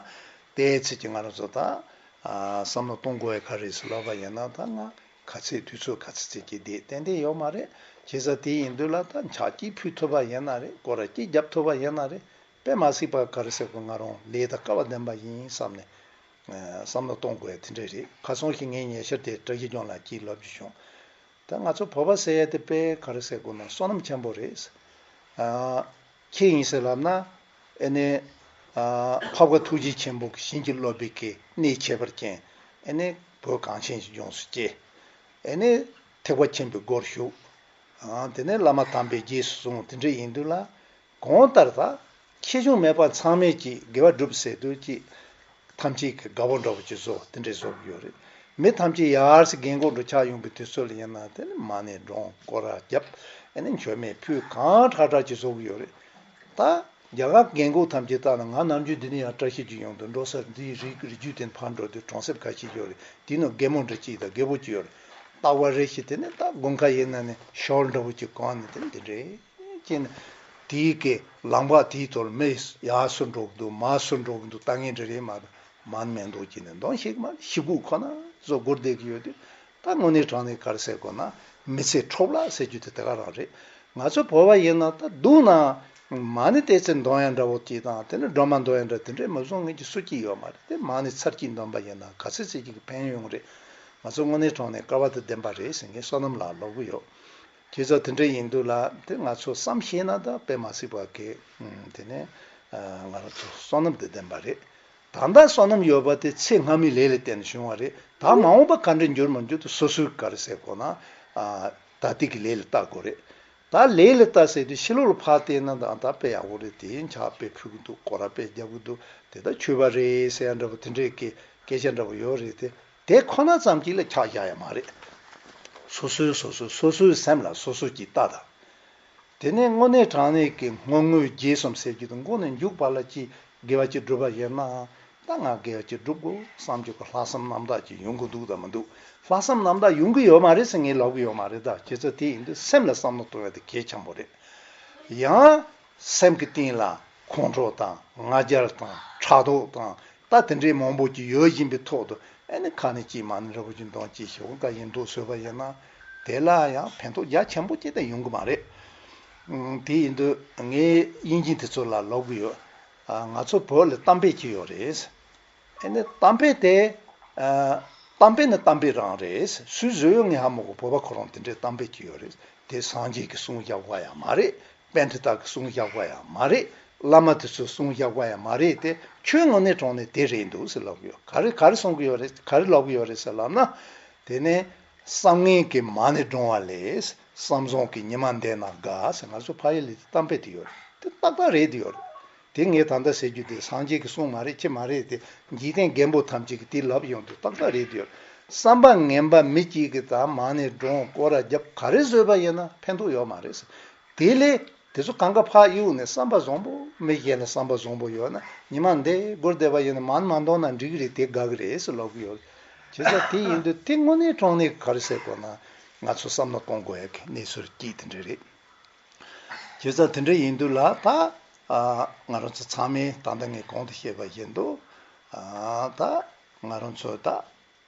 དེའི་ཚེ་གྱི་ང་རང་ཚོ་ད། ཨ། བསམ་བློ་གཏོང་དགོས་ཡ་ག་རེ་ཟེར་ལབ་པ་ཡིན་ན་ད་ང་ག་ཚད་དུས་ཚོད་ག་ཚད་ཚད་ཀྱི་བསྡད་ཏན་ཏན་ཡོད་མ་རེད། བྱས་ཙང་དེ་ཡིན་དུས་ལ་ད་ཕྱག་གཅིག་ཕུལ་ཐུབ་པ་ཡིན་ན་རེད། སྐོར་ར་གཅིག་བརྒྱབ་ཐུབ་པ་ཡིན་ན་རེད། དཔེ་མ་སྲིད་པ་ག་རེ་ཟེར་དགོས། ང་རང་ལས་དང་སྐལ་བ་ལྡན་པ་ཡིན་བསམ་ནས། ཨ། བསམ་བློ་གཏོང་དགོས་ཡ་དེ་འདྲས་རེད། ཁ་སང་ཞིག་ངའི་ཉེ་ཆར་དེ་བཀྲ་ཤིས་ལྗོངས་ལ་གཅིག་ལབ་རྒྱུ་བྱུང་། ད་ང་ཚོ་བོད་པ་ཟེར་ཡ་དེ་དཔེ་ག་རེ་ཟེར་དགོས་ན་བསོད་ནམས་ཆེན་པོ་རེད། ཨ། ཁྱེད་ཡིན་ཟེར་ལབ་ན། ཨེ་ནས། ཨ། འཕགས་པ་ཐུགས་རྗེ་ཆེན་པོ་གི་བྱིན་གྱིས་རློབ་པའི་གི་གནས་ཁྱད་པར་ཅན། ཨེ་ནས་བོད་གངས་ཅན་གྱི་ལྗོངས་སུ་སྐྱེས། ཨེ་ནས་ཐེག་པ་ཆེན་པོའི་སྒོར་ཞུགས། ཨ། དེ་ནས་བླ་མ་དམ་པའི་རྗེས་སུ་བཟུང་། དེ་འདྲ་ཡིན་དུས་ལ། གང་ལྟར་ད། ཁེ་གྱོང་མེད་པ་ཚང་མས་ཀྱིས་དགེ་བ་སྒྲུབ་ཟེར་དུས་ཀྱི། ཐམས་ཅད་ཀྱི་དགའ་པོ་འདྲ་པོ་ཅིག་བཟོ་དེ་འདྲས་བཟོ་གི་ཡོད་རེད། མི་ཐམས་ཅད་ཡར་སི་རྒན་གོག་འགྲོ་ཆགས་ཡོང་པའི་དུས་ཚོད་ལ་ཡིན་ན་དེ་ནི་མ་ཎི་སྒྲུང་སྐོར་ར་རྒྱབ། ཨེ་ནི་མཆོད་མེ་ཕུལ་གང་དྲག་དྲག་ཅིག་བཟོ་གི་ཡོད་རེད། ད་རྒྱ་གར་རྒན་གོག་ཐམས་ཅད་ལྟ་ན་ང་ནམ་རྒྱུན་འདི་ནས་ཡང་བཀྲ་ཤིས་ཀྱི་ཡོང་དུ་འགྲོ་ས་འདིའི་རི་རི་རྒྱུད་དེ་ཕར་འགྲོ་དུས་གྲོང་གསེབ་ཁ་ཤས་ཡོད་རེད། དེའི་ནང་རྒན་མོ་འདྲ་གཅིག་དང་རྒད་པོ་གཅིག་ཡོད་རེད། རྟག་པ་རེ་ཞིག་དེ་ནི་ད་དགུན་ཁ་ཡིན་ན་ནི་ཞོལ་འདྲ་པོ་གཅིག་གང་ནས་དེ་ནི་འདི་འདྲས། ཅེས་ནས། དེའི་གི་ལམ་བག་དེའི་ཐོག་ལ་མི་ཡར་སུ་འགྲོ་གི་འདུག་མར་སུ་འགྲོ་གི་འདུག་ལྟ་ངན་འདྲ་རེད་མ་གཏོགས་མ་ནི་མེད་འདུག་ཅེས་ནས་འདོན་ཤེས་ཀྱི་མ་རེད། ཤི་སྒུག་ཁོ་ན་བཟོ་སྒུར་བསྡད་ཀྱི་ཡོད་དུས། ད་དངོས་གནས་དྲང་གནས་ག་རེ་ཟེར་དགོས་ན་མི་ཚེ་འཕྲོ་བརླག་ཟེར་རྒྱུ་དེ་དེ་ག་རང་རེད། ང་ཚོ་བོད་པ་ཡིན་ན་ད་སྡུག་ན་མ་ནི་ཏོག་ཙམ་འདོན་ཡ་འདྲ་བོ་ཅིག་དང་དེ་ནི་སྒྲོལ་མ་འདོན་ཡ་འདྲ་དེ་འདྲས་མ་བཟོ་མཁན་གྱི་སུ་གཅིག་ཡོད་མ་རེད། དེ་མ་ནི་ཚར་གཅིག་འདོན་པ་ཡིན་ན་ག་ཚོད་ཚོད་ཅིག་གི་ཕན་ཡོང་རེད། ང་ཚོ་དངོས་གནས་དྲང་གནས་སྐལ་བ་དང་ལྡན་པ་རེད་ཟེར་མཁན་བསོད་ནམས་ལ་ལབ་གི་ཡོད། བྱས་ཙང་དེ་འདྲ་ཡིན་དུས་ལ་དེ་ང་ཚོ་བསམ་ཤེས་ན་ད་དཔེ་མ་སྲིད་པ་གི། ཨུམ། དེ་ནས། ཨ། ང་རང་ཚོ་བསོད་ནམས་དང་ལྡན་པ་རེད། ད་ལྟ་བསོད་ནམས་ཡོད་པ་དེ་ཚེ་སྔ་མའི་ལས་ལ་བརྟེན་ནས་བྱུང་བ་རེད། ད་མ་འོངས་པ་ག་འདྲ་འགྱུར་མ་འགྱུར་དེ་སོ་སོའི་ག་རེ་ཟེར་དགོས་ན། ཨ། ད་ལྟའི་གི་ལས་ལ་བལྟ་དགོས་རེད། ད་ལས་ལ་བལྟ་ཟེར་དུས་ཕྱི་ལོགས་ལ་ཕར་བལྟས་ན་ད་ད་དཔེ་ཡག་པོ་རེད། དེ་ཕྱག་དཔེ་ཕུལ་གི་འདུག་སྐོར་ར་དཔེ་རྒྱབ་གི་འདུག་དེ་ད་ཆོས་པ་རེད་ཟེར་ཡ་འདྲ་པོ་དེ་འདྲའི་གི་སྐད་ཆ་འདྲ་པོ་ཡོད་རེད་དེ། དེ་ཁོ་ན་ཙམ་གྱིས་ལ་ཆགས་བཞག་ཡ་མ་རེད། སོ་སོའི་སོ་སོའི་སོ་སོའི་སེམས་ལ་སོ་སོ་གྱིས་ལྟ་དང་། དེ་ནས་དངོས་གནས་དྲང་གནས་ཀྱི་སྔོན་དངོས་རྗེས་གསུམ་ཟེར་རྒྱུ་དང་མགོ་ནས་མཇུག་བར་ལ་ཅིག་དགེ་བ་ཅིག་སྒྲུབ་པ་ཡིན་ན། ད་ང་དགེ་བ་ཅིག་སྒྲུབ་དགོས་བསམ་རྒྱུ་གི་ལྷག་བསམ་རྣམ་དག་ཅིག་ཡོང་གི་འདུག་དང་མི་འདུག་ལྷག་བསམ་རྣམ་དག་ཡོང་གི་ཡོད་མ་རེད་ཟེར་ངས་ལབ་གི་ཡོད་མ་རེད། ད་བྱས་ཙང་དེ་ཡིན་དུས་སེམས་ལ་བསམ་བློ་གཏོང་ཡ་དེ་གལ་ཆེན་པོ་རེད། ཡང་། སེམས་ཀྱི་གཏིང་ལ་ཁོང་ཁྲོ་དང་ང་རྒྱལ་དང་ཕྲག་དོག་དང་ད་དེ་འདྲའི་མང་པོ་ཅིག་ཡོད་བཞིན་པའི་ཐོག་ཏུ། ཨེ་ནི་ཁ་ནས་ཅིག་མ་ནི་འདྲ་པོ་ཅིག་འདོན་ཅིག་ཞོག་ད་ཡིན་འདུག་ཟེར་བ་ཡིན་ན། དེ་ལ་ཡང་ཕན་ཐོགས་རྒྱ་ཆེན་པོ་ཅིག་ད་ཡོང་གི་མ་རེད། ཨང་། དེ་ཡིན་དུས་ངས་དབྱིན་ཇི་དེ་ཚོ་ལ་ལབ་གི་ཡོད། ཨ། ང་ཚོ་བོད་ལ་གཏམ་དཔེ་ཅིག་ཡོད་རེད། ཨེ་ནི་གཏམ་དཔེ་དེ། ཨ། གཏམ་དཔེ་ནི་གཏམ་དཔེ་རང་རེད། སུས་བཟོས་ཡོད་ངས་ཧ་མ་གོ་བོད་པ་ཁོ་རང་དེ་འདྲའི་གཏམ་དཔེ་ཅིག་ཡོད་རེད། དེ་སངས་རྒྱས་ཀྱིས་གསུངས་བཞག་པ་ཡང་མ་རེད། པཎྜི་ཏ་གིས་གསུངས་བཞག་པ་ཡང་མ་རེད། བླ་མ་དེ་ཚོས་གསུངས་བཞག་པ་ཡང་མ་རེད་དེ། ཁྱོད་དངོས་གནས་དྲང་གནས་དེ་རེད་འདུག་ཟེར་ལབ་ཀྱི་ཡོད། ག་རེ་ག་རེ་གསུང་གི་ཡོད་རེད། ག་རེ་ལབ་ཀྱི་ཡོད་རེད་ཟེར་ལབ་ན། དེ་ནས། བསམ་ངན་གྱི་མ་ཎི་བགྲང་བ་ལས། བསམ་བཟང་གི་ཉི་མ་འདས་ན་དགའ་ཟེར། ང་ཚོ་ཕ་ཡུལ་ལ་དེ་གཏམ་དཔེ་དེ་ཡོད་རེད། དེ་ཏག་ཏག་རེད་དེ་ཡོད་རེད། དེ་ངས་ད་ལྟ་ཟེར་རྒྱུ་དེ་སངས་རྒྱས་ཀྱིས་གསུངས་མ་རེད་ཅི་མ་རེད་དེ། འཇིག་རྟེན་རྒན་པོ་ཐམས་ཅད་ཀྱིས་དེ་ལབ་ཡོང་དུས་ཏག་ཏག་རེད་དེ་ཡོད་རེད། བསམ་པ་ངན་པ་མི་གཅིག་གིས་ད་མ་ཎི་བགྲངས་སྐོར་ར་བརྒྱབ་ག་རེ་བཟོས་པ་ཡིན་ན་ཕན་ཐོགས་ཡོད་མ་རེད། དེ་ལས་དེ་ཚོ་གང་ག་ཕར་གཡུག་ནས་བསམ་པ་བཟང་པོ་མི་གཞན་ལ་བསམ་པ་བཟང་པོ་ཡོད་ན་ཉི་མ་འདི་སྒོར་བསྡད་པ་ཡིན་ན་མ་ཎི་མ་འདོན་ན་འགྲིག་གི་རེད། དེ་དགའ་གི་རེད་ཟེར་ལབ་གི་ཡོད། བྱས་ཙང་དེ་ཡིན་དུས་དེ་དངོས་གནས་དྲང་གནས་ག་རེ་ཟེར་དགོས་ན་ང་ཚོ་བསམ་བློ་གཏོང་དགོས་ཡ་གི་གནས་ཚུལ་གཅིག་དེ་འདྲ་རེད། བྱས་ཙང་དེ་འདྲ་ཡིན་དུས་ལ་ད་ཨ་ང་རང་ཚོ་ཚང་མས་ད་ལྟ་ངས་གོང་དུ་བཤད་པ་བཞིན་དུ་ཨ་ད་ང་རང་ཚོ་ད་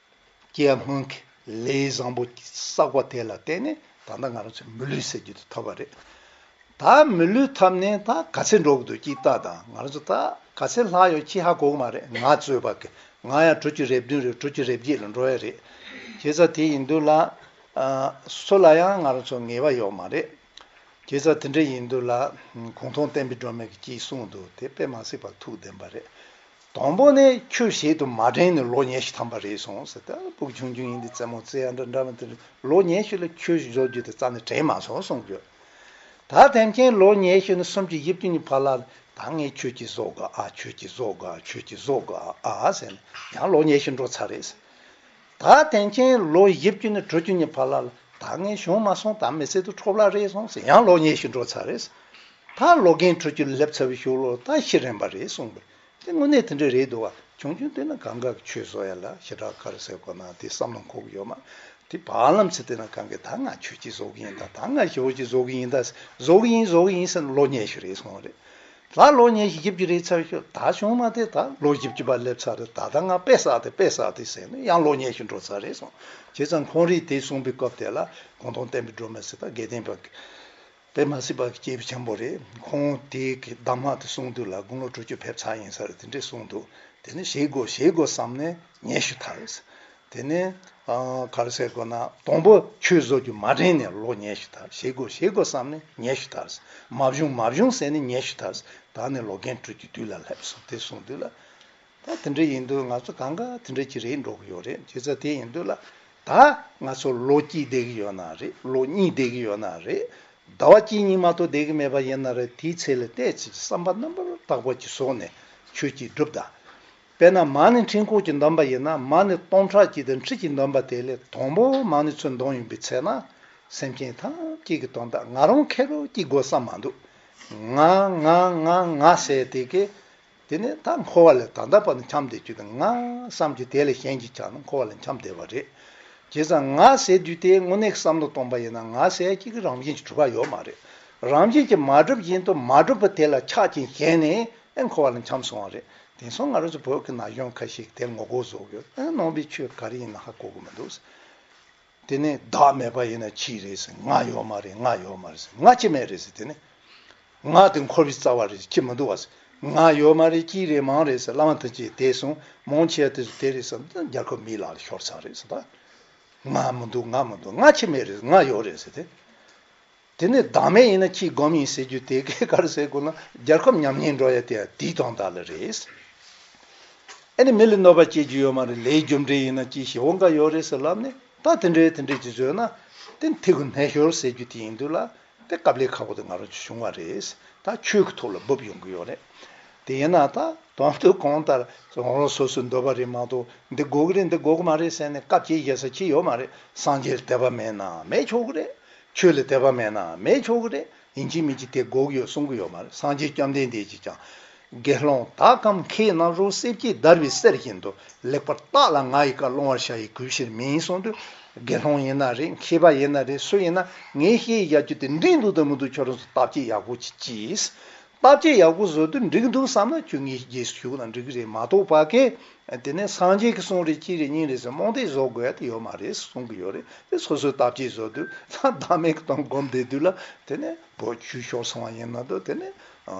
སྐྱེ་བ་སྔོན་གྱི་ལས་བཟང་པོ་བསགས་པ་དེ་ལ་བརྟེན་ནས་ད་ལྟ་ང་རང་ཚོ་མི་ལུས་ཟེར་རྒྱུ་དེ་ཐོབ་པ་རེད། ད་མི་ལུས་ཐོབ་ནས་ད་ག་ཚོད་འགྲོ་གི་འདུག་ཅིག་ལྟ་དང་། ང་རང་ཚོ་ད་ག་ཚོད་ལྷག་ཡོད་ཅིག་ཧ་གོ་གི་མ་རེད། ང་གཙོས་པ་གི་ང་ཡང་དྲུག་ཅུ་རེ་བདུན་རེད། དྲུག་ཅུ་རེ་བརྒྱད་ལ་འགྲོ་ཡ་རེད། བྱས་ཙང་དེ་ཡིན་དུས་ལ་ཨ་སུ་ལ་ཡང་ང་རང་ཚོ་ངེས་པ་ཡོད་མ་རེད། བྱས་ཙང་དེ་འདྲ་ཡིན་དུས་ལ་གུང་ཐང་བསྟན་པའི་སྒྲོན་མེ་གིས་ཅིག་གསུངས་འདུག་དེ་དཔེ་མ་སྲིད་པ་ཐུགས་བདེན་པ་རེད། དང་པོ་ནས་ཆོས་བྱེད་དུ་མ་འདྲེན་ནས་ལོ་ཉི་ཤུ་ཐམ་པ་རེད་སོང་ཟེར། ད་ཕྲུ་གུ་ཆུང་ཆུང་ཡིན་དུས་རྩེད་མོ་རྩེ་ཡ་འདྲ་འདྲ་མི་དེ་ལོ་ཉི་ཤུ་ལ་ཆོས་བཟོ་རྒྱུ་དེ་རྩ་ནས་དྲན་མ་སོང་གསུང་གི་ཡོད། ད་ཐེངས་མཁན་ལོ་ཉི་ཤུ་ནས་སུམ་ཅུ་བཞི་བཅུ་གཉིས་བར་ལ་ད་ངས་ཆོས་ཅིག་བཟོ་དགོས་ཨ། ཆོས་ཅིག་བཟོ་དགོས་ཨ། ཆོས་ཅིག་བཟོ་དགོས་ཨ་ཟེར་ནས་ཡང་ལོ་ཉི་ཤུ་འགྲོ་ཚར་རེད། ད་ཐེངས་མཁན་ལོ་བཞི་བཅུ་ནས་དྲུག་ཅུ་གཉིས་བར་ལ་ལ་ད་ངས་བྱུང་མ་སོང་། ད་མི་ཚེ་དུ་འཕྲོ་བརླག་རེད་སོང་ཟེར་ཡང་ལོ་ཉི་ཤུ་འགྲོ་ཚར་རེད། ད་ལོ་རྒན་དྲུག་ཅུ་སླེབས་ཚར་བའི་གཞུག་ལོ་ད་ཤི་རན་པ་རེད་གསུངས་པས། དེ་དངོས་གནས་དེ་འདྲ་རེད་འདུག་བ། ཆུང་ཆུང་དུས་ན་གང་ག་གི་ཆོས་བཟོ་ཡ་ལ་ཞེ་དྲག་ག་རེ་ཟེར་དགོས་ན་དེ་བསམ་བློ་འཁོར་གི་ཡོད་མ། དེ་བར་ལམ་ཚེ་དེ་ན་གང་ག་ད་ང་ཆོས་ཅིག་བཟོ་གི་ཡིན་ད། ད་ང་ཞེ་པོ་ཅིག་བཟོ་གི་ཡིན་ད། བཟོ་གི་ཡིན་བཟོ་གི་ཡིན་ཟེར་ན་ལོ་ཉི་ཤུ་རེད་སོང་བ་རེད། ད་ལོ་ཉི་ཤུ་བཞི་བཅུ་རེད་ཚར་ཤོག་ད་བྱུང་མ་དེ་ད་ལོ་བཞི་བཅུ་པ་སླེབས་ཚར་རེད། ད་ད་ང་དཔེ་བསགས་ཏེ་དཔེ་བསགས་ཏེ་ཟེར་ནས་ཡང་ལོ་ཉི་ཤུ་འགྲོ་ཚར་རེད་སོང་། བྱས་ཙང་ཁོང་རིགས་དེ་གསུངས་པའི་སྐབས་དེ་ལ་གུང་ཐང་བསྟན་པའི་སྒྲོན་མེ་ཟེར་ད་དགེ་ལྡན་པ་དཔེ་མ་སྲིད་པ་གི་སྐྱེས་བུ་ཆེན་པོ་རེད། ཁོང་དེ་གི་གདམས་ངག་དེ་གསུངས་དུས་ལ་དགུང་ལོ་དྲུག་ཅུ་ཕེབས་ཚར་ཡིན་ས་རེད། དེ་འདྲས་གསུངས་འདུག་དེ་ནས་བྱེད་དགོས་བྱེད་དགོས་བསམ་ནས་ཉི་ཤུ་ཐར། དེ་ནས་ཨ་ག་རེ་ཟེར་དགོས་ན་དང་པོ་ཆོས་བཟོ་རྒྱུ་མ་དྲན་ནས་ལོ་ཉི་ཤུ་ཐར། བྱེད་དགོས་བྱེད་དགོས་བསམ་ནས་ཉི་ཤུ་ཐར། མ་བྱུང་མ་བྱུང་ཟེར་ནས་ཉི་ཤུ་ཐར། ད་ནི་ལོ་རྒན་དྲུག་ཅུ་དུས་ལ་སླེབས་སོང་། དེ་གསུངས་དུས་ལ། ད་དེ་འདྲ་ཡིན་དུས་ང་ཚོ་གང་ག་དེ་འདྲ་ཅིག་རེད་འགྲོ་གི་ཡོད་རེད། བྱས་ཙང་དེ་ཡིན་དུས་ལ་ད་ང་ཚོ་ལོ་གཅིག་བསྡད་གི་ཡོད་ན་རེད། ལོ་གཉིས་བསྡད་གི་ཡོད་ན་རེད། ཟླ་བ་གཅིག་གཉིས་མ་གཏོགས་བསྡད་གི་མེད་པ་ཡིན་ན་རེད། དེའི་ཚེ་ལ་བལྟས་ཚེ་བསམ་པ་རྣམ་པར་དག་པ་ཅིག་བཟོས་ནས་ཆོས་ཅིག་སྒྲུབ་དང་། དཔེར་ན་མ་ཎི་ཕྲེང་སྐོར་གྱིས་འདོན་པ་ཡིན་ན་མ་ཎི་སྟོང་ཕྲག་གཅིག་དང་ཁྲི་གཅིག་འདོན་པ་དེ་ལས་དང་པོ་མ་ཎི་ཚུར་འདོན་ཡོང་པའི་ཚེ་ན་སེམས་ཅན་ཐམས་ཅད་ཀྱི་དོན་དག་ང་རང་ཁེ་རོ་གཅིག་དགོས་བསམ་མ་འདུག་ང་ང་ང་ང་ཟེར་དེ་གས། དེ་ནས་ད་འཁོར་བ་ལས་ད་ལྟ་བར་དུ་འཁྱམས་བསྡད་རྒྱུ་དེ་ང་བསམ་གྱི་དེ་ལས་གཞན་གྱི་ཆ་ན་འཁོར་བ་ལས་འཁྱམས་བསྡད་པ་རེད། བྱས་ཙང་ང་ཟེར་དུས་དེ་དངོས་གནས་ཀྱི་བསམ་བློ་གཏོང་པ་ཡིན་ན་ང་ཟེར་ཡ་གཅིག་གི་རང་བཞིན་གྱིས་གྲུབ་པ་ཡོད་མ་རེད། རང་བཞིན་གྱིས་མ་གྲུབ་བཞིན་དུ་མ་གྲུབ་པ་དེ་ལ་ཆགས་ཀྱིན་ཞེན་ནས་ཨེ་འཁོར་བ་ལ་འཁྱམས་སོང་བ་རེད། དེང་སང་ང་རང་ཚོ་བོད་ཀྱི་ན་གཞོན་ཁ་ཤས་ཀྱིས་དེ་ངོ་རྒོལ་བཟོ་གི་ཡོད། ཨེ་ནང་པའི་ཆོས་ག་རེ་ཡིན་ན་ཧ་གོ་གི་མི་འདུག་དེ་ནས་བདག་མེད་པ་ཡིན་ན་ཁྱི་རེད་ཟེར། ང་ཡོད་མ་རེད། ང་ཡོད་མ་རེད་ཟེར། ང་ཅི་མེད་རེད་ཟེར། དེ་ནས་ང་དེ་འཁོར་བའི་རྩ་བ་རེད། ཁྱི་མི་འདུག་བ་ཟེར། ང་ཡོད་མ་རེད། ཁྱི་རེད། མང་རེད་ཟེར། བླ་མ་དེ་ཅིག་དེ་སོང་མང་ཆེ་བ་དེ་ཚོ་དེ་རེད་ཟེར། རྒྱལ་ཁབ་མིའི་ལག་ལ་ཤོར་ཚར་རེད་ཟེར། ད་ང་མི་འདུག་ང་མི་འདུག་ང་ཅི་མེད་རེད། ང་ཡོད་རེད་ཟེར། དེ་དེ་ནས་བདག་མེད་ཡིན་ན་ཁྱིའི་སྒོམ་ཡིན་ཟེར་རྒྱུ་དེ་གས་ག་རེ་ཟེར་དགོས་ན་རྒྱལ་ཁབ་ཉམས་ཉེས་འགྲོ་ཡ་དེ་དེའི་དོན་དག་ལ་རེད། ཨ་ནི་མི་ལ་གནོད་པ་སྐྱེལ་རྒྱུ་ཡོད་མ་རེད། ལས་རྒྱུ་འབྲས་ཡིན་ན་ཅི་ཞེ་བོ་འགའ་ཡོད་རེད་ཟེར་ལབ་ནས་ད་དེ་འདྲའི་དེ་འདྲའི་ཅིག་བཟོས་ན་དེ་ཐི་གུ་སྣེ་ཤོར་ཟེར་རྒྱུ་དེ་ཡིན་དུས་ལ་དེ་དཀའ་ལས་ཁག་པོ་དེ་ང་རང་ཚོ་བྱུང་བ་རེད། ད་ཆོས་ཀྱི་ཐོག་ལ་འབབ་ཡོང་གི་ཡོད་རེད། དེ་ཡིན་ན་ད་དོན་དུ་གང་ལྟར་རང་རང་སོ་སོའི་འདོད་པ་རེད་མ་གཏོགས་འདི་དགོས་ཀྱི་རེད་འདི་དགོས་ཀྱི་མ་རེད་ཟེར་ནས་བཀའ་བཅད་བཞག་ས་ཅི་ཡོད་མ་རེད། སངས་རྒྱས་ལ་དད་པ་མེད་ན་མེད་ཆོག་གི་རེད། ཆོས་ལ་དད་པ་མེད་ན་མེད་ཆོག་གི་རེད། ཡིན་གཅིག་མིན་གཅིག་དེ་དགོས་ཀྱི་ཡོད་གསུང་གི་ཡོད་མ་རེད། སངས་རྒྱས་བཅོམ་ལྡན་འདས་ཀྱིས་ཀྱང་། དགེ་སློང་དག་གམ་མཁས་རྣམས་རོ། སྲེག་བཅད་བརྡར་བའི་གསེར་བཞིན་དུ། ལེགས་པར་བརྟགས་ལ་ང་ཡི་བཀའ། སློང་བར་བྱ་ཡི་གུས་ཕྱིར་མིན་གསུངས་དུས། དགེ་སློང་ཡིན་ན་རེད། མཁས་པ་ཡིན་ན་རེད། སུ་ཡིན་ན་ངས་བཤད་ཡག་རྒྱུ་དེ་འགྲིག་འདུག་དང་མི་འདུག་ཁྱོད་རང་ཚོ་བརྟག་དཔྱད་ཡག་པོ་ཅིག་གྱིས། བརྟག་དཔྱད་ཡག་པོ་བཟོ་དུས་འགྲིག་འདུག་བསམ་ན་ཁྱོད་ངའི་རྗེས་སུ་ཞུགས་ན་འགྲིག་གི་རེད་མ་གཏོགས་ཕ་གི། དེ་ནས་སངས་རྒྱས་ཀྱི་གསུང་རེད་ཅི་རེད་སྙིང་རེད་ཟེར་རྨོངས་དད་བཟོ་དགོས་ཡ་དེ་ཡོད་མ་རེད་གསུང་གི་ཡོད་རེད། དེ་སོ་སོའི་བརྟག་དཔྱད་བཟོ་དུས་ལྷ་བདག་མེད་ཀྱི་སྟེང་སྒོམ་བསྡད་དུས་ལ་དེ་ནས་བོད་ཆོས་ཤོར་སོང་བ་ཡིན་ན་དོ་དེ་ནས་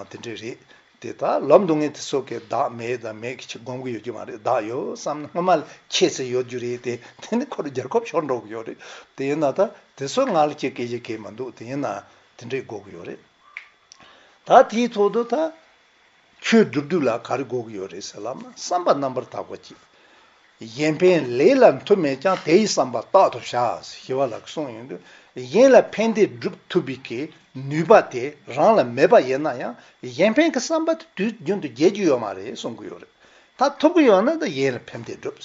དེ་འདྲས་རེད། དེ་ད་ལབ་འདུག་ངས་དེ་ཚོ་གི་བདག་མེད་དང་མེད་ཀྱི་ཆེད་སྒོམ་གི་ཡོད་རྒྱུ་མ་རེད། བདག་ཡོད་བསམ་ན་སྔོན་མ་ལ་ཁྱད་ཚད་ཡོད་རྒྱུ་རེད། དེ་དེ་ནི་ཁོ་རང་རྒྱལ་ཁབ་ཤོར་འགྲོ་གི་ཡོད་རེད། དེ་ཡིན་ན་ད་དེ་ཚོ་ང་ལ་ཅི་སྐད་ཆ་གང་མི་འདུག་དེ་ཡིན་ན་དེ་འདྲས་དགོས་གི་ཡོད་རེད། ད་དེའི་ཐོག་ཏུ་ད་ཆོས་སྒྲུབ་དུས་ལ་ག་རེ་དགོས་ཀྱི་ཡོད་རེད་ཟེར་ལབ་ན་བསམ་པ་རྣམ་པར་དག་པ་གཅིག་གཞན་ཕན་ལས་ལ་མཐུ་མེད་ཀྱང་། དེ་ཡི་བསམ་པ་རྟག་ཏུ་བྱ། ཞི་བ་ལྷ་གསུངས་ཡོང་དུས་གཞན་ལ་ཕན་བདེ་སྒྲུབ་ཐུབ་པའི་གི་ནུས་པ་དེ་རང་ལ་མེད་པ་ཡིན་ན་ཡང་གཞན་ཕན་གྱི་བསམ་པ་དེ་དུས་རྒྱུན་དུ་བརྗེད་རྒྱུ་ཡོད་མ་རེད་གསུང་གི་ཡོད་རེད། ད་ཐུབ་ཀྱི་ཡོད་ན་ད་གཞན་ལ་ཕན་བདེ་སྒྲུབ།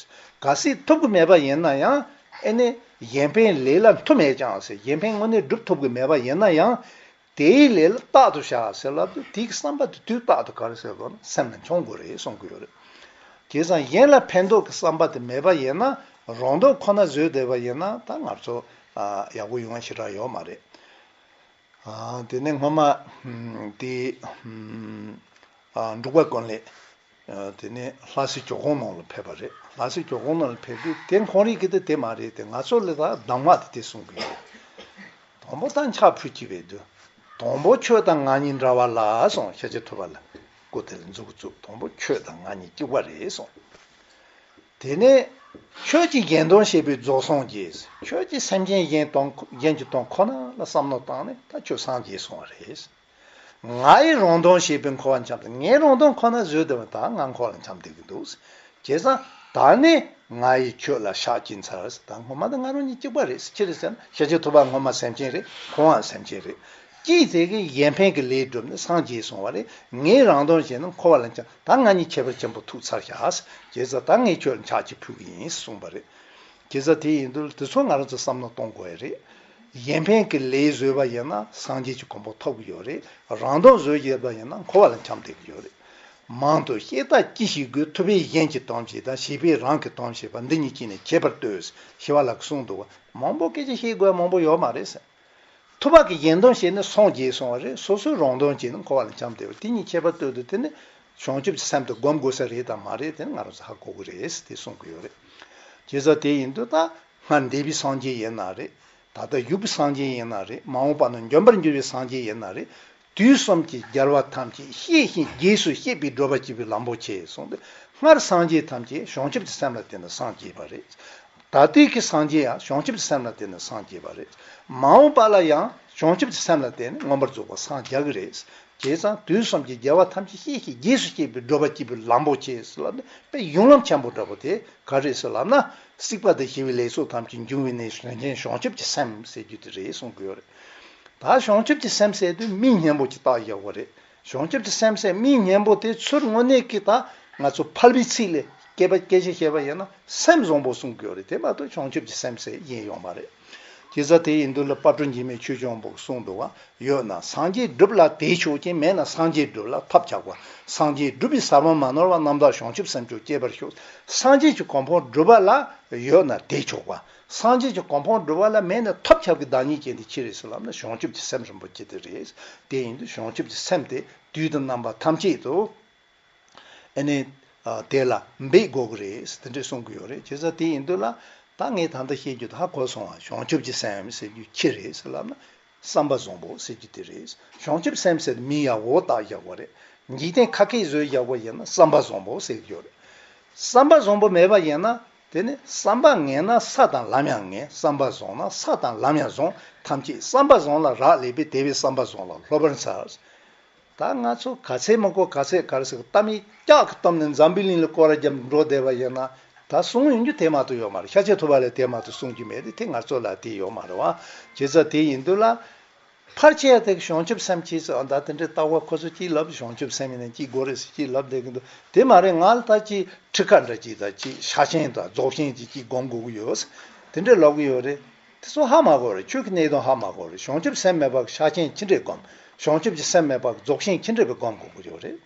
གལ་སྲིད་ཐུབ་ཀྱི་མེད་པ་ཡིན་ན་ཡང་ཨེ་ནི་གཞན་ཕན་ལས་ལ་མཐུ་མེད་ཀྱང་ཟེར། གཞན་ཕན་དངོས་གནས་སྒྲུབ་ཐུབ་ཀྱི་མེད་པ་ཡིན་ན་ཡང་དེའི་ལས་ལ་རྟག་ཏུ་བྱ་ཟེར་ལབ་དུས་དེའི་བསམ་པ་དེ་དུས་རྟག་ཏུ་ག་རེ་ཟེར་དགོས་ན་སེམས་ལ་འཆང་དགོས་རེད་གསུང་གི་ཡོད་རེད། བྱས་ཙང་གཞན་ལ་ཕན་འདོགས་ཀྱི་བསམ་པ་དེ་མེད་པ་ཡིན་ན་རང་དོན་ཁོ་ན་བཟོས་བསྡད་པ་ཡིན་ན་ད་ང་ཚོ་ཡག་པོ་ཡོང་བ་ཞེ་དྲག་ཡོད་མ་རེད། དེ་ནས་སྔོན་མ་དེ་འབྲུག་པ་ཀུན་ལེགས། དེ་ནས་ལྷ་སའི་ཇོ་ཁང་ནང་ལ་ཕེབས་པ་རེད། ལྷ་སའི་ཇོ་ཁང་ནང་ལ་ཕེབས་དུས་དེ་ཁོང་རིགས་ཀྱི་དེ་དེ་མ་རེད་དེ། ང་ཚོ་ལ་ད་གདམས་ངག་དེ་དེ་གསུང་གི་ཡོད། དང་པོ་ད་ཕྱག་ཕུལ་གྱི་བས་དུས། དང་པོ་ཆོས་དང་ང་གཉིས་འདྲ་བ་ལ་གསུངས། ཤཱཀྱ་ཐུབ་པ་ལ་སྐུ་དེ་ལ་མཛུབ་བཙུགས། དང་པོ་ཆོས་དང་ང་གཉིས་གཅིག་པ་རེད་གསུངས། དེ་ནས་ཆོས་ཀྱི་གཞན་དོན་བྱེད་པའི་རྫོགས་སངས་རྒྱས། ཁྱོད་ཀྱིས་སེམས་ཅན་གཞན་དོན་གཞན་གྱི་དོན་ཁོ་ན་ལ་བསམ་བློ་བཏང་ནས་ད་ཁྱོད་སངས་རྒྱས་སོང་བ་རེད། ང་ཡི་རང་དོན་བྱེད་པའི་འཁོར་བ་འཁྱམས་ཏེ། ངའི་རང་དོན་ཁོ་ན་བཟོས་བསྡད་པ་ད་ང་འཁོར་བ་འཁྱམས་བསྡད་ཀྱི་འདུག། བྱས་ཙང་ད་ནི་ང་ཡིས་ཁྱོད་ལ་ཕྱག་བྱས་ཚར། ད་སྔོན་མ་དང་ང་རང་གཉིས་གཅིག་པ་རེད། ཅི་རེད་ཟེར་ན་ཤཱཀྱ་ཐུབ་པ་སྔོན་མ་སེམས་ཅན་རེད། ཁོང་ཡང་སེམས་ཅན་རེད། ཅིའི་ཚེ་གི་གཞན་ཕན་གྱི་ལས་བསྒྲུབས་ནས་སངས་རྒྱས་སོང་བ་རེད། ངའི་རང་དོན་བྱས་ན་འཁོར་བ་ལ་འཁྱམས། ད་ང་གཉིས་ཁྱད་པར་ཆེན་པོ་ཐུག་ཚར་ཤག། བྱས་ཙང་ད་ངས་ཁྱོད་ལ་ཕྱག་ཅིག་ཕུལ་གི་ཡིན་གསུངས་པ་རེད། བྱས་ཙང་དེ་ཡིན་དུས་དེ་ཚོ་ང་རང་ཚོ་བསམ་བློ་གཏོང་དགོས་ཡ་རེད། གཞན་ཕན་གྱི་ལས་བཟོས་པ་ཡིན་ན་སངས་རྒྱས་ཀྱི་གོ་འཕང་ཐོབ་ཀྱི་ཡོད་རེད། རང་དོན་བཟོས་བསྡད་པ་ཡིན་ན་འཁོར་བ་ལ་འཁྱམས་བསྡད་ཀྱི་ཡོད་རེད། མང་དུ་བཤད་ལྟ་ཅི་ཞིག་དགོས། ཐུབ་པས་གཞན་གྱི་དོན་བྱེད་དང་། བྱས་པས་རང་གི་དོན་བྱེད་པ། འདི་གཉིས་ཀྱིས་ནི་ཁྱད་པར་ལྟོས། ཞི་བ་ལྷ་གིས་གསུངས་འདུག་བ། མང་པོ་སྐད་ཆ་བཤད་དགོས་མང་པོ་ཡོད་མ་རེད་ཟེར། ཐུབ་པ་གི་གཞན་དོན་བྱས་ནས་སངས་རྒྱས་སོང་བ་རེད། སོ་སོའི་རང་དོན་བྱས་ནས་འཁོར་བ་ལ་འཁྱམས་བསྡད་པ་དེ་གཉིས་ཁྱད་པར་ལྟོས་དུས་དེ་ནི་བྱང་ཆུབ་ཀྱི་སེམས་དེ་སྒོམ་དགོས་ས་རེད་དམ་མ་རེད་དེ་ནི་ང་རང་ཚོ་ཧ་གོ་གི་རེད་དེ་གསུང་གི་ཡོད་རེད། བྱས་ཙང་དེ་ཡིན་དུས་ད་སྔར་འདས་པའི་སངས་རྒྱས་ཡིན་ན་རེད། ད་ལྟ་བཞུགས་པའི་སངས་རྒྱས་ཡིན་ན་རེད། མ་འོངས་པ་ན་འབྱོན་པར་འགྱུར་བའི་སངས་རྒྱས་ཡིན་ན་རེད། དུས་གསུམ་གྱི་རྒྱལ་བ་ཐམས་ཅད་གཤེགས་ཤིང་རྒྱས་སུ་གཤེགས་པའི་སྒྲུབ་པ་བགྱིས་པའི་ལམ་པོ་ཆེ་གསུངས་ཏེ། སྔར་སངས་རྒྱས་ཐམས་ཅད་བྱང་ཆུབ་ཀྱི་སེམས་ལ་བརྟེན་ནས་སངས་རྒྱས་པ་རེད། ད་ལྟའི་གི་སངས་རྒྱས་ཡང་བྱང་ཆུབ་ཀྱི་སེམས་ལ་བརྟེན་ནས་སངས་རྒྱས་པ་རེད། མ་འོངས་པ་ལ་ཡང་བྱང་ཆུབ་ཀྱི་སེམས་ལ་བརྟེན་ནས་མངོན་པར་རྫོགས་པར་སངས་རྒྱ་གི་རེད། བྱས་ཙང་དུས་གསུམ་གྱི་རྒྱལ་བ་ཐམས་ཅད་གཤེགས་ཤིང་རྒྱས་སུ་གཤེགས་པའི་སྒྲུབ་པ་བགྱིས་པའི་ལམ་པོ་ཆེ་ཟེར་ལབ་ནས་དཔེ་གཞུང་ལམ་ཆེན་པོ་འདྲ་པོ་དེ་ག་རེ་ཟེར་ལབ་ན། སྲིད་པ་དང་ཞི་བའི་ལས་ཚོགས་ཐམས་ཅད་འབྱུང་བའི་གནས་སུ་རིན་ཆེན་བྱང་ཆུབ་ཀྱི་སེམས་ཟེར་རྒྱུ་དེ་རེད་གསུང་གི་ཡོད་རེད། ད་བྱང་ཆུབ་ཀྱི་སེམས་ཟེར་དུས་མིང་སྙན་པོ་ཅིག་བཏགས་ཡག་པོ་རེད། བྱང་ཆུབ་ཀྱི་སེམས་ཟེར་མིང་སྙན་པོ་དེ་ཚུར་དངོས་གནས་ཀྱི་ད་ང་ཚོ་ཕལ་པའི་ཚིག་ལས་སྐད་པ་སྐད་ཆ་བཤད་པ་ཡིན་ན་སེམས་བཟང་པོ་གསུང་གི་ཡོད་རེད། དེ་མ་གཏོགས་བྱང་ཆུབ་ཀྱི་སེམས་ཟེར་ཡིན་ཡོད་མ་རེད། དེ་ཙང་དེ་ཡིན་དུས་ལ་དཔལ་སྤྲུལ་འཇིགས་མེད་ཆོས་སྐྱོང་པོ་གསུངས་འདུག་བ། ཡོད་ན་སངས་རྒྱས་སྒྲུབ་ལ་དེས་ཆོག་ཅིང་། མེད་ན་སངས་རྒྱས་སྒྲུབ་ལ་ཐབས་ཆག་པ། སངས་རྒྱས་སྒྲུབ་པའི་ས་བོན་མ་ནོར་བ། རྣམ་དག་བྱང་ཆུབ་སེམས་མཆོག་སྐྱེ་བར་ཤོག། སངས་རྒྱས་ཀྱི་གོ་འཕང་སྒྲུབ་པ་ལ་ཡོད་ན་དེས་ཆོག་པ། སངས་རྒྱས་ཀྱི་གོ་འཕང་སྒྲུབ་པ་ལ་མེད་ན་ཐབས་ཆག་གི་བདག་ཉིད་ཅན་དེ་ཅི་རེད་ཟེར་ལབ་ན་བྱང་ཆུབ་ཀྱི་སེམས་རིན་པོ་ཆེ་དེ་རེད། དེ་ཡིན་དུས་བྱང་ཆུབ་ཀྱི་སེམས་དེ་དུས་དང་རྣམ་པ་ཐམས་ཅད་དུ་ཨ་ནི་དེ་ལ་འབད་དགོས་ཀྱི་རེད་དེ་འདྲས་གསུང་གི་ཡོད་རེད། བྱས་ཙང་དེ་ཡིན་དུས་ལ་ད་ངས་ད་ལྟ་བཤད་རྒྱུ་ད་ཧ་གོ་སོང་བ། བྱང་ཆུབ་ཀྱི་སེམས་ཟེར་རྒྱུ་ཅི་རེད་ཟེར་ལབ་ན། བསམ་པ་བཟང་པོ་ཟེར་རྒྱུ་དེ་རེད། བྱང་ཆུབ་སེམས་ཟེར་མིང་ཡག་པོ་བཏགས་ཡག་པོ་རེད། འཇིག་རྟེན་ཁ་སྐད་བཟོས་ཡག་པོ་ཡིན་ན་བསམ་པ་བཟང་པོ་ཟེར་གྱི་ཡོད་རེད། བསམ་པ་བཟང་པོ་མེད་པ་ཡིན་ན་དེ་ནི་བསམ་པ་ངན་ན་ས་དང་ལམ་ཡང་ངན། བསམ་པ་བཟང་ན་ས་དང་ལམ་ཡང་བཟང་། ཐམས་ཅད་བསམ་པ་བཟང་ལ་རག་ལས་པས། དེ་བས་བསམ་པ་བཟང་ལ་སློབ་པར་འཚལ། ད་ང་ཚོ་ག་ཚད་མི་གོ་ག་ཚད་ག་རེ་ཟེར་གཏམ་ཡིག་ཀྱག་གི་གཏམ་ནས་འཛམ་བུའི་གླིང་ལ་སྐོར་ར་བརྒྱབ་འགྲོ་བསྡད་པ་ཡིན་ན་ད་གསུང་ཡོང་རྒྱུ་དེ་མ་གཏོགས་ཡོད་མ་རེད། ཤཱཀྱ་ཐུབ་པ་ལས་དེ་མ་གཏོགས་གསུང་རྒྱུ་མེད་དེ། དེ་ང་ཚོ་ལ་དེ་ཡོད་མ་རེད་བ། བྱས་ཙང་དེ་ཡིན་དུས་ལ། ཕལ་ཆེར་དེ་བྱང་ཆུབ་སེམས་ཅིག་ཟེར་བ་ད་དེ་འདྲའི་ལྟ་བ་ཁོ་ཚོ་ཅིག་ལབ། བྱང་ཆུབ་སེམས་ཡིན་ན་ཅིག་དགོས་རེད་ཟེར་ཅིག་ལབ་བསྡད་ཀྱི་འདུག། དེ་མ་རེད། ང་ལ་ད་ཅིག་ཁྲིད་ཁ་འདྲ་ཅིག་དང་ཅིག་ཕྱག་ཆེན་དང་རྫོགས་ཆེན་ཅིག་ཅིག་སྒོམ་དགོས་ཀྱི་ཡོད་ཟེར་དེ་འདྲའི་ལབ་ཀྱི་ཡོད་རེད། དེ་ཚོ་ཧ་མ་གོ་རེད། ཆོས་ཀྱི་གནད་དོན་ཧ་མ་གོ་རེད། བྱང་ཆུབ་སེམས་མེད་པར་ཕྱག་ཆེན་ཅི་འདྲས་སྒོམ། བྱང་ཆུབ་ཀྱི་སེམས་མེད་པར་རྫོགས་ཆེན་ཅི་འདྲས་པའི་སྒོམ་དགོས་ཀྱི་ཡོད་རེད།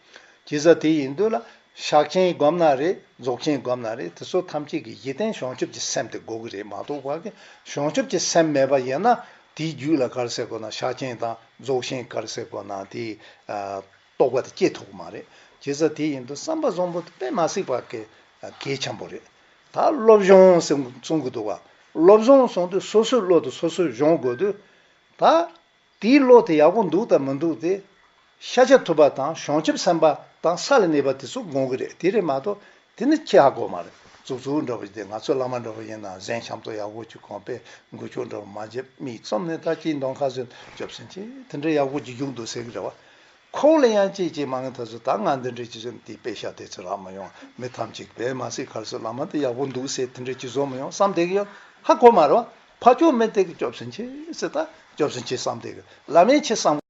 བྱས་ཙང་དེ་ཡིན་དུས་ལ་ཕྱག་ཆེན་སྒོམ་ན་རེད། རྫོགས་ཆེན་སྒོམ་ན་རེད། དེ་ཚོ་ཐམས་ཅད་ཀྱི་གཞི་རྟེན་བྱང་ཆུབ་ཀྱི་སེམས་དེ་དགོས་ཀྱི་རེད་མ་གཏོགས་བ་གི་བྱང་ཆུབ་ཀྱི་སེམས་མེད་པ་ཡིན་ན་དེའི་རྒྱུད་ལ་ག་རེ་ཟེར་དགོས་ན་ཕྱག་ཆེན་དང་རྫོགས་ཆེན་ག་རེ་ཟེར་དགོས་ན་དེ་རྟོགས་པ་དེ་སྐྱེ་ཐུབ་ཀྱི་མ་རེད། བྱས་ཙང་དེ་ཡིན་དུས་བསམ་པ་བཟང་པོ་དེ་དཔེ་མ་སྲིད་པ་གི་གལ་ཆེན་པོ་རེད། ད་སློབ་སྦྱོང་གསུང་གསུང་གི་འདུག་བ། སློབ་སྦྱོང་གསུང་དུས་སོ་སོའི་བློ་དེ་སོ་སོས་སྦྱོང་དགོས་དུས་ད། དེའི་བློ་དེ་ཡག་པོ་འདུག་དང་མི་འདུག་དེ། ཤཱཀྱ་ཐུབ་པ་དང་བྱང་ཆུབ་སེམས་དཔའ་དང་ས་ལ་གནས་པ་དེ་ཚོ་དགོངས་ཀྱི་རེད། དེ་རེད་མ་གཏོགས་དེ་ནི་ཁྱེད་ཧ་གོ་མ་རེད། ཙུག་ཙུག་འདྲ་པོ་ཞིག་དེ་ང་ཚོ་བླ་མ་འདྲ་པོ་ཡིན་ན་གཟན་ཤམ་ཏོག་ཡག་པོ་ཅིག་གོན་པས་མགུལ་ཆོག་འདྲ་པོ་མ་བརྗེ་མིག་བཙུམ་ནས་ད་ཅིག་མདུང་ཁ་ཟེར་སྐྱོབ་སེམས་ཆེ་དེ་འདྲ་ཡག་པོ་ཅིག་བཞུགས་འདུག་ཟེར་གི་རེད་བ། ཁོ་ལ་ཡང་ཅིག་ཅིག་མ་ངན་ད་ཚོ་ད་ང་འདི་འདྲ་ཅིག་བཟོས་ནས་དེ་དཔེ་ཤ་དེ་ཚོ་རག་མ་ཡོང་། མི་ཐམས་ཅད་དཔེ་མ་སྲིད་ག་རེ་ཟེར་བླ་མ་དེ་ཡག་པོ་འདུག་ཟེར་དེ་འདྲ་ཅིག་བཟོ་མ་ཡོང་བསམ་བསྡད་གི་ཡོད། ཧ་གོ་མ་རེད་བ། ཕ་ཆོས་མི་དེ་གི་སྐྱོབ་སེམས་ཆེ་ཟེར་ད་སྐྱོབ་སེམས་ཆེ་བསམ་བསྡད་གི་བླ་མའི་ཆེ་བསམ།